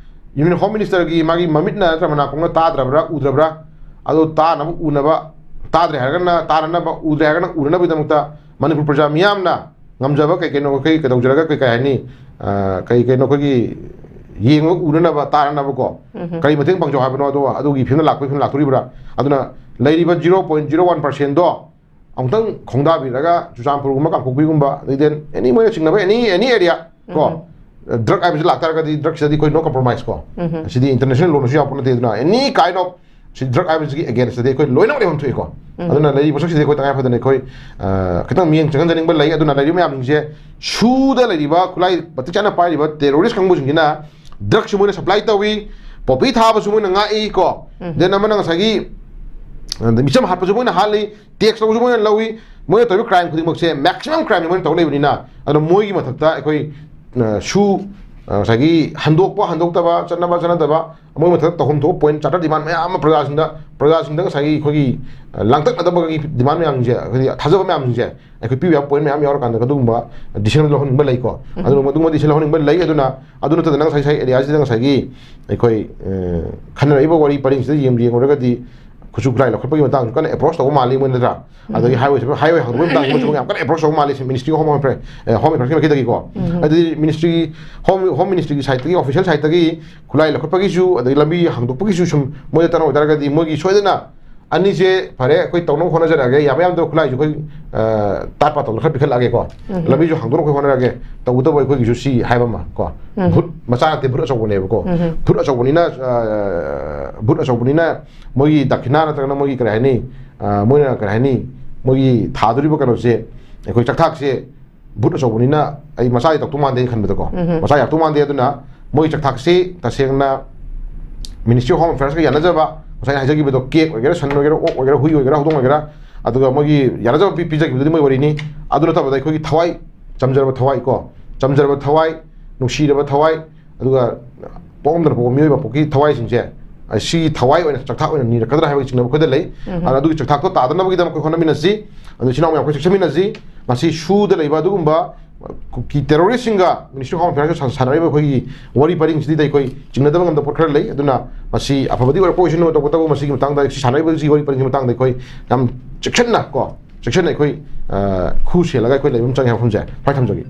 Union Home Minister ꯒꯤ ꯃꯥꯒꯤ ꯃꯃꯤꯠꯅ ꯅꯠꯇ꯭ꯔ ꯃꯅꯥꯀꯣꯡꯅ ꯇꯥꯗ꯭ꯔꯕ꯭ꯔꯥ ꯎꯗ꯭ꯔꯕ꯭ꯔꯥ? ꯑꯗꯨ ꯇꯥꯅꯕ ꯎꯅꯕ, ꯇꯥꯗ꯭ꯔꯦ ꯍꯥꯏꯔꯒꯅ ꯇꯥꯅꯅꯕ, ꯎꯗ꯭ꯔꯦ ꯍꯥꯏꯔꯒꯅ ꯎꯅꯅꯕꯒꯤꯗꯃꯛꯇ ꯃꯅꯤꯄꯨꯔ ꯄ꯭ꯔꯖꯥ ꯃꯤꯌꯥꯝꯅ ꯉꯝꯖꯕ ꯀꯩ ꯀꯩꯅꯣ ꯑꯩꯈꯣꯏ ꯀꯩꯗꯧꯖꯔꯒ ꯀꯩ ꯀꯩ ꯍꯥꯏꯅꯤ, ꯑ, ꯀꯩ ꯀꯩꯅꯣ ꯑꯩꯈꯣꯏꯒꯤ ꯌꯦꯡꯉꯒ ꯎꯅꯅꯕ, ꯇꯥꯅꯅꯕꯀꯣ꯫ ꯎꯝ꯫ ꯀꯔꯤ ꯃꯇꯦꯡ ꯄꯥꯡꯖꯧ ꯍꯥꯏꯕꯅꯣ? ꯑꯗꯣ ꯑꯗꯨꯒꯤ ꯐꯤꯕꯝꯗ ꯂꯥꯛꯄꯒꯤ ꯐꯤꯕꯝ ꯂꯥꯛꯇꯣꯔꯤꯕ꯭ꯔꯥ? ꯑꯗꯨꯅ ꯂꯩꯔꯤꯕ zero point zero one percent ꯗꯣ ꯑꯃꯨꯛꯇꯪ ꯈꯣꯡꯗꯥꯕꯤꯔꯒ ꯆꯨꯔꯆꯥꯟꯄꯨꯔꯒꯨꯝꯕ, ꯀꯥꯡꯄꯣꯛꯄꯤꯒꯨꯝꯕ, ꯑꯗꯩ then any ꯃꯣꯏꯅ ꯆꯤꯡꯅꯕ any, any area ꯀꯣ, ꯎꯝ꯫ Drug ꯍꯥꯏꯕꯁꯤ ꯂꯥꯛꯇꯥꯔꯒꯗꯤ drug ꯁꯤꯗꯗꯤ ꯑꯩꯈꯣꯏ no compromise ꯀꯣ꯫ ꯎꯝ꯫ ꯁꯤꯗꯤ international law ꯅꯁꯨ ꯌꯥꯎꯔꯛꯄ ꯅꯠꯇꯦ꯫ ꯑꯗꯨꯅ any kind of ꯁꯤ ꯗ꯭ꯔꯒ ꯍꯥꯏꯕꯁꯤꯒꯤ ꯑꯦꯒꯦꯟꯁꯇꯗꯤ ꯑꯩꯈꯣꯏ ꯂꯣꯏꯅꯃꯛ ꯂꯩꯐꯝ ꯊꯣꯛꯏꯀꯣ꯫ ꯑꯗꯨꯅ ꯂꯩꯔꯤꯕ ꯄꯣꯠꯁꯛꯁꯤꯗꯤ ꯑꯩꯈꯣꯏ ꯇꯉꯥꯏ ꯐꯗꯅ ꯑꯩꯈꯣꯏ, ꯑ, ꯈꯤꯇꯪ ꯃꯤꯠꯌꯦꯡ ꯆꯪꯍꯟꯖꯅꯤꯡꯕ ꯂꯩ꯫ ꯑꯗꯨꯅ ꯂꯩꯔꯤꯕ ꯃꯌꯥꯝꯁꯤꯡꯁꯦ, ꯁꯨꯗ ꯂꯩꯔꯤꯕ, ꯈꯨꯠꯂꯥꯏ ꯃꯇꯤꯛ ꯆꯥꯅ ꯄꯥꯏꯔꯤꯕ ꯇꯦꯔꯣꯔꯤꯁ ꯀꯥꯡꯕꯨꯁꯤꯡꯁꯤꯅ ꯗ꯭ꯔꯒꯁꯨ ꯃꯣꯏꯅ ꯁꯄ꯭ꯂꯥꯏ ꯇꯧꯏ, ꯄꯣꯄꯤ ꯊꯥꯕꯁꯨ ꯃꯣꯏꯅ ꯉꯥꯛꯏ ꯀꯣ꯫ ꯎꯝ꯫ Then ꯑꯃꯅ ꯉꯁꯥꯏꯒꯤ, ꯑ, ꯃꯤꯆꯝ ꯍꯥꯠꯄꯁꯨ ꯃꯣꯏꯅ ꯍꯥꯠꯂꯤ, ꯇꯦꯛꯁ ꯂꯧꯕꯁꯨ ꯃꯣꯏꯅ ꯂꯧꯏ, ꯃꯣꯏꯅ ꯇꯧꯔꯤꯕ ꯀ꯭ꯔꯥꯏꯝ ꯈꯨꯗꯤꯡꯃꯛꯁꯦ, ꯃꯦꯛꯁꯤꯃꯝ ꯀ꯭ꯔꯥꯏꯝꯁꯦ ꯃꯣꯏꯅ ꯇꯧ ꯂꯩꯕꯅꯤꯅ, ꯑꯗꯨꯅ ꯃꯣꯏꯒꯤ ꯃꯊꯛꯇ ꯑꯩꯈꯣꯏ, ꯑ, ꯁꯨ, ꯑ, ꯉꯁꯥꯏꯒꯤ ꯍꯟꯗꯣꯛꯄ ꯍꯟꯗꯣꯛꯇꯕ, ꯆꯠꯅꯕ ꯆꯠꯅꯗꯕ, ꯃꯣꯏ ꯃꯊꯛꯇ ꯇꯧꯐꯝ ꯊꯣꯛꯄ ꯄꯣꯏꯟꯠ ꯆꯥꯔꯇꯔ ꯗꯤꯃꯥꯟ ꯃꯌꯥꯝ ꯑꯃ ꯄ꯭ꯔꯖꯥꯁꯤꯡꯗ, ꯄ꯭ꯔꯖꯥꯁꯤꯡꯗ ꯉꯁꯥꯏꯒꯤ ꯑꯩꯈꯣꯏꯒꯤ, ꯑ, ꯂꯥꯡꯇꯛꯅꯗꯕꯒꯤ ꯗꯤꯃꯥꯟ ꯃꯌꯥꯝꯁꯤꯡꯁꯦ, ꯑꯩꯈꯣꯏꯒꯤ ꯊꯥꯖꯕ ꯃꯌꯥꯝꯁꯤꯡꯁꯦ, ꯑꯩꯈꯣꯏ ꯄꯤꯕ ꯌꯥꯕ ꯄꯣꯏꯟꯠ ꯃꯌꯥꯝ ꯌꯥꯎꯔꯀꯥꯟꯗ ꯑꯗꯨꯒꯨꯝꯕ ꯗꯤꯁꯤꯖꯟ ꯂꯧꯍꯟꯅꯤꯡꯕ ꯂꯩꯀꯣ꯫ ꯎꯝ꯫ ꯑꯗꯨꯒꯨꯝꯕ, ꯑꯗꯨꯒꯨꯝꯕ ꯗꯤꯁꯤꯖꯟ ꯂꯧꯍꯟꯅꯤꯡꯕ ꯂꯩ꯫ ꯑꯗꯨꯅ ꯑꯗꯨ ꯅꯠꯇꯗꯅ ꯉꯁꯥꯏ, ꯉꯁꯥꯏ ꯑꯦꯔꯤꯌꯥꯁꯤꯗ ꯉꯁꯥꯏꯒꯤ ꯑꯩꯈꯣꯏ, ꯑ, ꯈꯟꯅꯔꯛꯏꯕ ꯋꯥꯔꯤ ꯄꯔꯤꯡꯁꯤꯗ ꯌꯦꯡ-, ꯌꯦꯡꯉꯨꯔꯒꯗꯤ ꯈꯨꯠꯁꯨ ꯈꯨꯠꯂꯥꯏ ꯂꯧꯈꯠꯄꯒꯤ ꯃꯇꯥꯡꯁꯨ ꯀꯟꯅ ꯑꯦꯄ꯭ꯔꯣꯁ ꯇꯧꯕ ꯃꯥꯜꯂꯤ ꯃꯣꯏ, ꯅꯠꯇ꯭ꯔꯥ? ꯑꯗꯒꯤ ꯎꯝ꯫ ꯍꯥꯏꯋꯦ, ꯍꯥꯏꯋꯦ ꯍꯥꯡꯗꯣꯛꯄꯒꯤ ꯃꯇꯥꯡꯁꯨ ꯃꯣꯏꯁꯨ ꯌꯥꯝ ꯀꯟꯅ ꯑꯦꯄ꯭ꯔꯣꯁ ꯇꯧꯕ ꯃꯥꯜꯂꯤ ꯃꯤꯅꯤꯁꯇ꯭ꯔꯤ ꯑꯣꯐ ꯍꯣꯝ ꯑꯦꯐꯤꯌꯔ, ꯑ, ꯍꯣꯝ ꯑꯦꯐꯤꯌꯔꯁꯀꯤ ꯃꯥꯏꯀꯩꯗꯒꯤꯀꯣ꯫ ꯎꯝ꯫ ꯑꯗꯨꯗꯤ ꯃꯤꯅꯤꯁꯇ꯭ꯔꯤ, ꯍꯣꯝ, ꯍꯣꯝ ꯃꯤꯅꯤꯁꯇ꯭ꯔꯤꯒꯤ ꯁꯥꯏꯠꯇꯒꯤ, ꯑꯣꯐꯤꯁꯤꯌꯦꯜ ꯁꯥꯏꯠꯇꯒꯤ ꯈꯨꯠꯂꯥꯏ ꯂꯧꯈꯠꯄꯒꯤꯁꯨ, ꯑꯗꯒꯤ ꯂꯝꯕꯤ ꯍꯥꯡꯗꯣꯛꯄꯒꯤꯁꯨ ꯁꯨꯝ ꯃꯣꯏꯗ ꯇꯅ ꯑꯣꯏꯇꯥꯔꯒꯗꯤ ꯃꯣꯏꯒꯤ ꯁꯣꯏꯗꯅ ꯑꯅꯤꯁꯦ ꯐꯔꯦ, ꯑꯩꯈꯣꯏ ꯇꯧꯅꯕ ꯍꯣꯠꯅꯖꯔꯛꯑꯒꯦ, ꯌꯥꯕ ꯌꯥꯝꯗꯕ ꯈꯨꯠꯂꯥꯏꯁꯨ ꯑꯩꯈꯣꯏ, ꯑ, ꯇꯥꯠ ꯄꯥꯠ ꯇꯧꯅ ꯈꯔ ꯄꯤꯈꯠꯂꯛꯑꯒꯦꯀꯣ꯫ ꯎꯝ꯫ ꯂꯝꯕꯤꯁꯨ ꯍꯥꯡꯗꯣꯛꯅꯕ ꯑꯩꯈꯣꯏ ꯍꯣꯠꯅꯔꯛꯑꯒꯦ, ꯇꯧꯕꯇꯕꯨ ꯑꯩꯈꯣꯏꯒꯤꯁꯨ ꯁꯤ ꯍꯥꯏꯕ ꯑꯃ ꯀꯣ꯫ ꯎꯝ꯫ ꯚꯨꯠ ꯃꯆꯥ ꯅꯠꯇꯦ, ꯚꯨꯠ ꯑꯆꯧꯕꯅꯦꯕꯀꯣ꯫ ꯎꯝ꯫ ꯚꯨꯠ ꯑꯆꯧꯕꯅꯤꯅ, ꯑ, ꯚꯨꯠ ꯑꯆꯧꯕꯅꯤꯅ ꯃꯣꯏꯒꯤ ꯗꯈꯤꯅꯥ ꯅꯠꯇ꯭ꯔꯒꯅ ꯃꯣꯏꯒꯤ ꯀꯔꯤ ꯍꯥꯏꯅꯤ, ꯑ, ꯃꯣꯏꯅ ꯀꯔꯤ ꯍꯥꯏꯅꯤ, ꯃꯣꯏꯒꯤ ꯊꯥꯗꯣꯔꯤꯕ ꯀꯩꯅꯣꯁꯦ, ꯑꯩꯈꯣꯏ ꯆꯥꯛꯊꯥꯛꯁꯦ ꯚꯨꯠ ꯑꯆꯧꯕꯅꯤꯅ ꯑꯩ ꯃꯆꯥꯗꯤ ꯇꯧꯗꯧ ꯃꯥꯟꯗꯦ ꯑꯩꯅ ꯈꯟꯕꯗꯀꯣ꯫ ꯎꯝ꯫ ꯃꯆꯥ ꯌꯥꯔꯛꯇꯧ ꯃꯥꯟꯗꯦ꯫ ꯑꯗꯨꯅ ꯃꯣꯏꯒꯤ ꯆꯥꯛꯊꯥꯛꯁꯤ ꯇꯁꯦꯡꯅ ꯃꯤꯅꯤꯁꯇ꯭ꯔꯤ ꯑꯣꯐ ꯍꯣꯝ ꯑꯦꯐꯤꯌꯔꯁꯀ ꯌꯥꯅꯖꯕ, ꯉꯁꯥꯏ ꯑꯩꯅ ꯍꯥꯏꯖꯈꯤꯕꯗꯣ, ꯀꯦꯛ ꯑꯣꯏꯒꯦꯔꯥ, ꯁꯟ ꯑꯣꯏꯒꯦꯔꯥ, ꯑꯣꯛ ꯑꯣꯏꯒꯦꯔꯥ, ꯍꯨꯏ ꯑꯣꯏꯒꯦꯔꯥ, ꯍꯧꯗꯣꯡ ꯑꯣꯏꯒꯦꯔꯥ, ꯑꯗꯨꯒ ꯃꯣꯏꯒꯤ ꯌꯥꯅꯖꯕ ꯄꯤ-, ꯄꯤꯖꯈꯤꯕꯗꯨꯗꯤ ꯃꯣꯏ ꯋꯥꯔꯤꯅꯤ꯫ ꯑꯗꯨ ꯅꯠꯇꯕꯗ ꯑꯩꯈꯣꯏꯒꯤ ꯊꯋꯥꯏ, ꯆꯝꯖꯔꯕ ꯊꯋꯥꯏ ꯀꯣ, ꯆꯝꯖꯔꯕ ꯊꯋꯥꯏ, ꯅꯨꯡꯁꯤꯔꯕ ꯊꯋꯥꯏ, ꯑꯗꯨꯒ ꯄꯣꯛꯂꯝꯗꯅ ꯄꯣꯛꯄ ꯃꯤꯑꯣꯏꯕ ꯄꯣꯛꯀꯤ ꯊꯋꯥꯏꯁꯤꯡꯁꯦ, ꯑ, ꯁꯤ ꯊꯋꯥꯏ ꯑꯣꯏꯅ ꯆꯥꯛꯊꯥꯛ ꯑꯣꯏꯅ ꯅꯤꯔꯛꯀꯗ꯭ꯔꯥ ꯍꯥꯏꯕꯒꯤ ꯆꯤꯡꯅꯕ ꯑꯩꯈꯣꯏꯗ ꯂꯩ꯫ ꯎꯝ꯫ ꯑꯗꯨꯅ ꯑꯗꯨꯒꯤ ꯆꯥꯛꯊꯥꯛꯇꯣ ꯇꯥꯗꯅꯕꯒꯤꯗꯃꯛ ꯑꯩꯈꯣꯏ ꯍꯣꯠꯅꯃꯤꯟꯅꯁꯤ꯫ ꯑꯗꯨ ꯏꯆꯤꯟ ꯏꯅꯥꯎ ꯃꯌꯥꯝ ꯑꯩꯈꯣꯏ ꯆꯦꯛꯁꯤꯟꯃꯤꯟꯅꯁꯤ꯫ ꯃꯁꯤ ꯁꯨꯗ ꯂꯩꯕ ꯑꯗꯨꯒꯨꯝꯕ ꯀꯨꯀꯤ ꯇꯦꯔꯣꯔꯤꯁ꯭ꯠꯁꯤꯡꯒ ꯃꯤꯅꯤꯁꯇ꯭ꯔꯤ ꯑꯣꯐ ꯍꯣꯝ ꯑꯦꯐꯤꯌꯔꯁꯀ ꯁꯥꯟ-, ꯁꯥꯟꯅꯔꯤꯕ ꯑꯩꯈꯣꯏꯒꯤ ꯋꯥꯔꯤ ꯄꯔꯤꯡꯁꯤꯗ ꯑꯩꯈꯣꯏ ꯆꯤꯡꯅꯗꯕ ꯉꯝꯗꯕ ꯄꯣꯠ ꯈꯔ ꯂꯩ꯫ ꯑꯗꯨꯅ ꯃꯁꯤ ꯑꯐꯕꯗꯤ ꯑꯣꯏꯔꯛꯄ ꯑꯣꯏꯁꯅꯨ, ꯇꯧꯕꯇꯕꯨ ꯃꯁꯤꯒꯤ ꯃꯇꯥꯡꯗ, ꯁꯤ ꯁꯥꯟꯅꯔꯤꯕꯁꯤ ꯋꯥꯔꯤ ꯄꯔꯤꯡꯒꯤ ꯃꯇꯥꯡꯗ ꯑꯩꯈꯣꯏ ꯌꯥꯝ ꯆꯦꯛꯁꯤꯟꯅ ꯀꯣ, ꯆꯦꯛꯁꯤꯟꯅ ꯑꯩꯈꯣꯏ, ꯑ, ꯈꯨ ꯁꯦꯜꯂꯒ ꯑꯩꯈꯣꯏ ꯂꯩꯕ ꯑꯃ ꯆꯪꯉꯦ ꯍꯥꯏꯕ ꯋꯥꯐꯝꯁꯦ ꯈ꯭ꯋꯥꯏ ꯊꯝꯖꯒꯦ꯫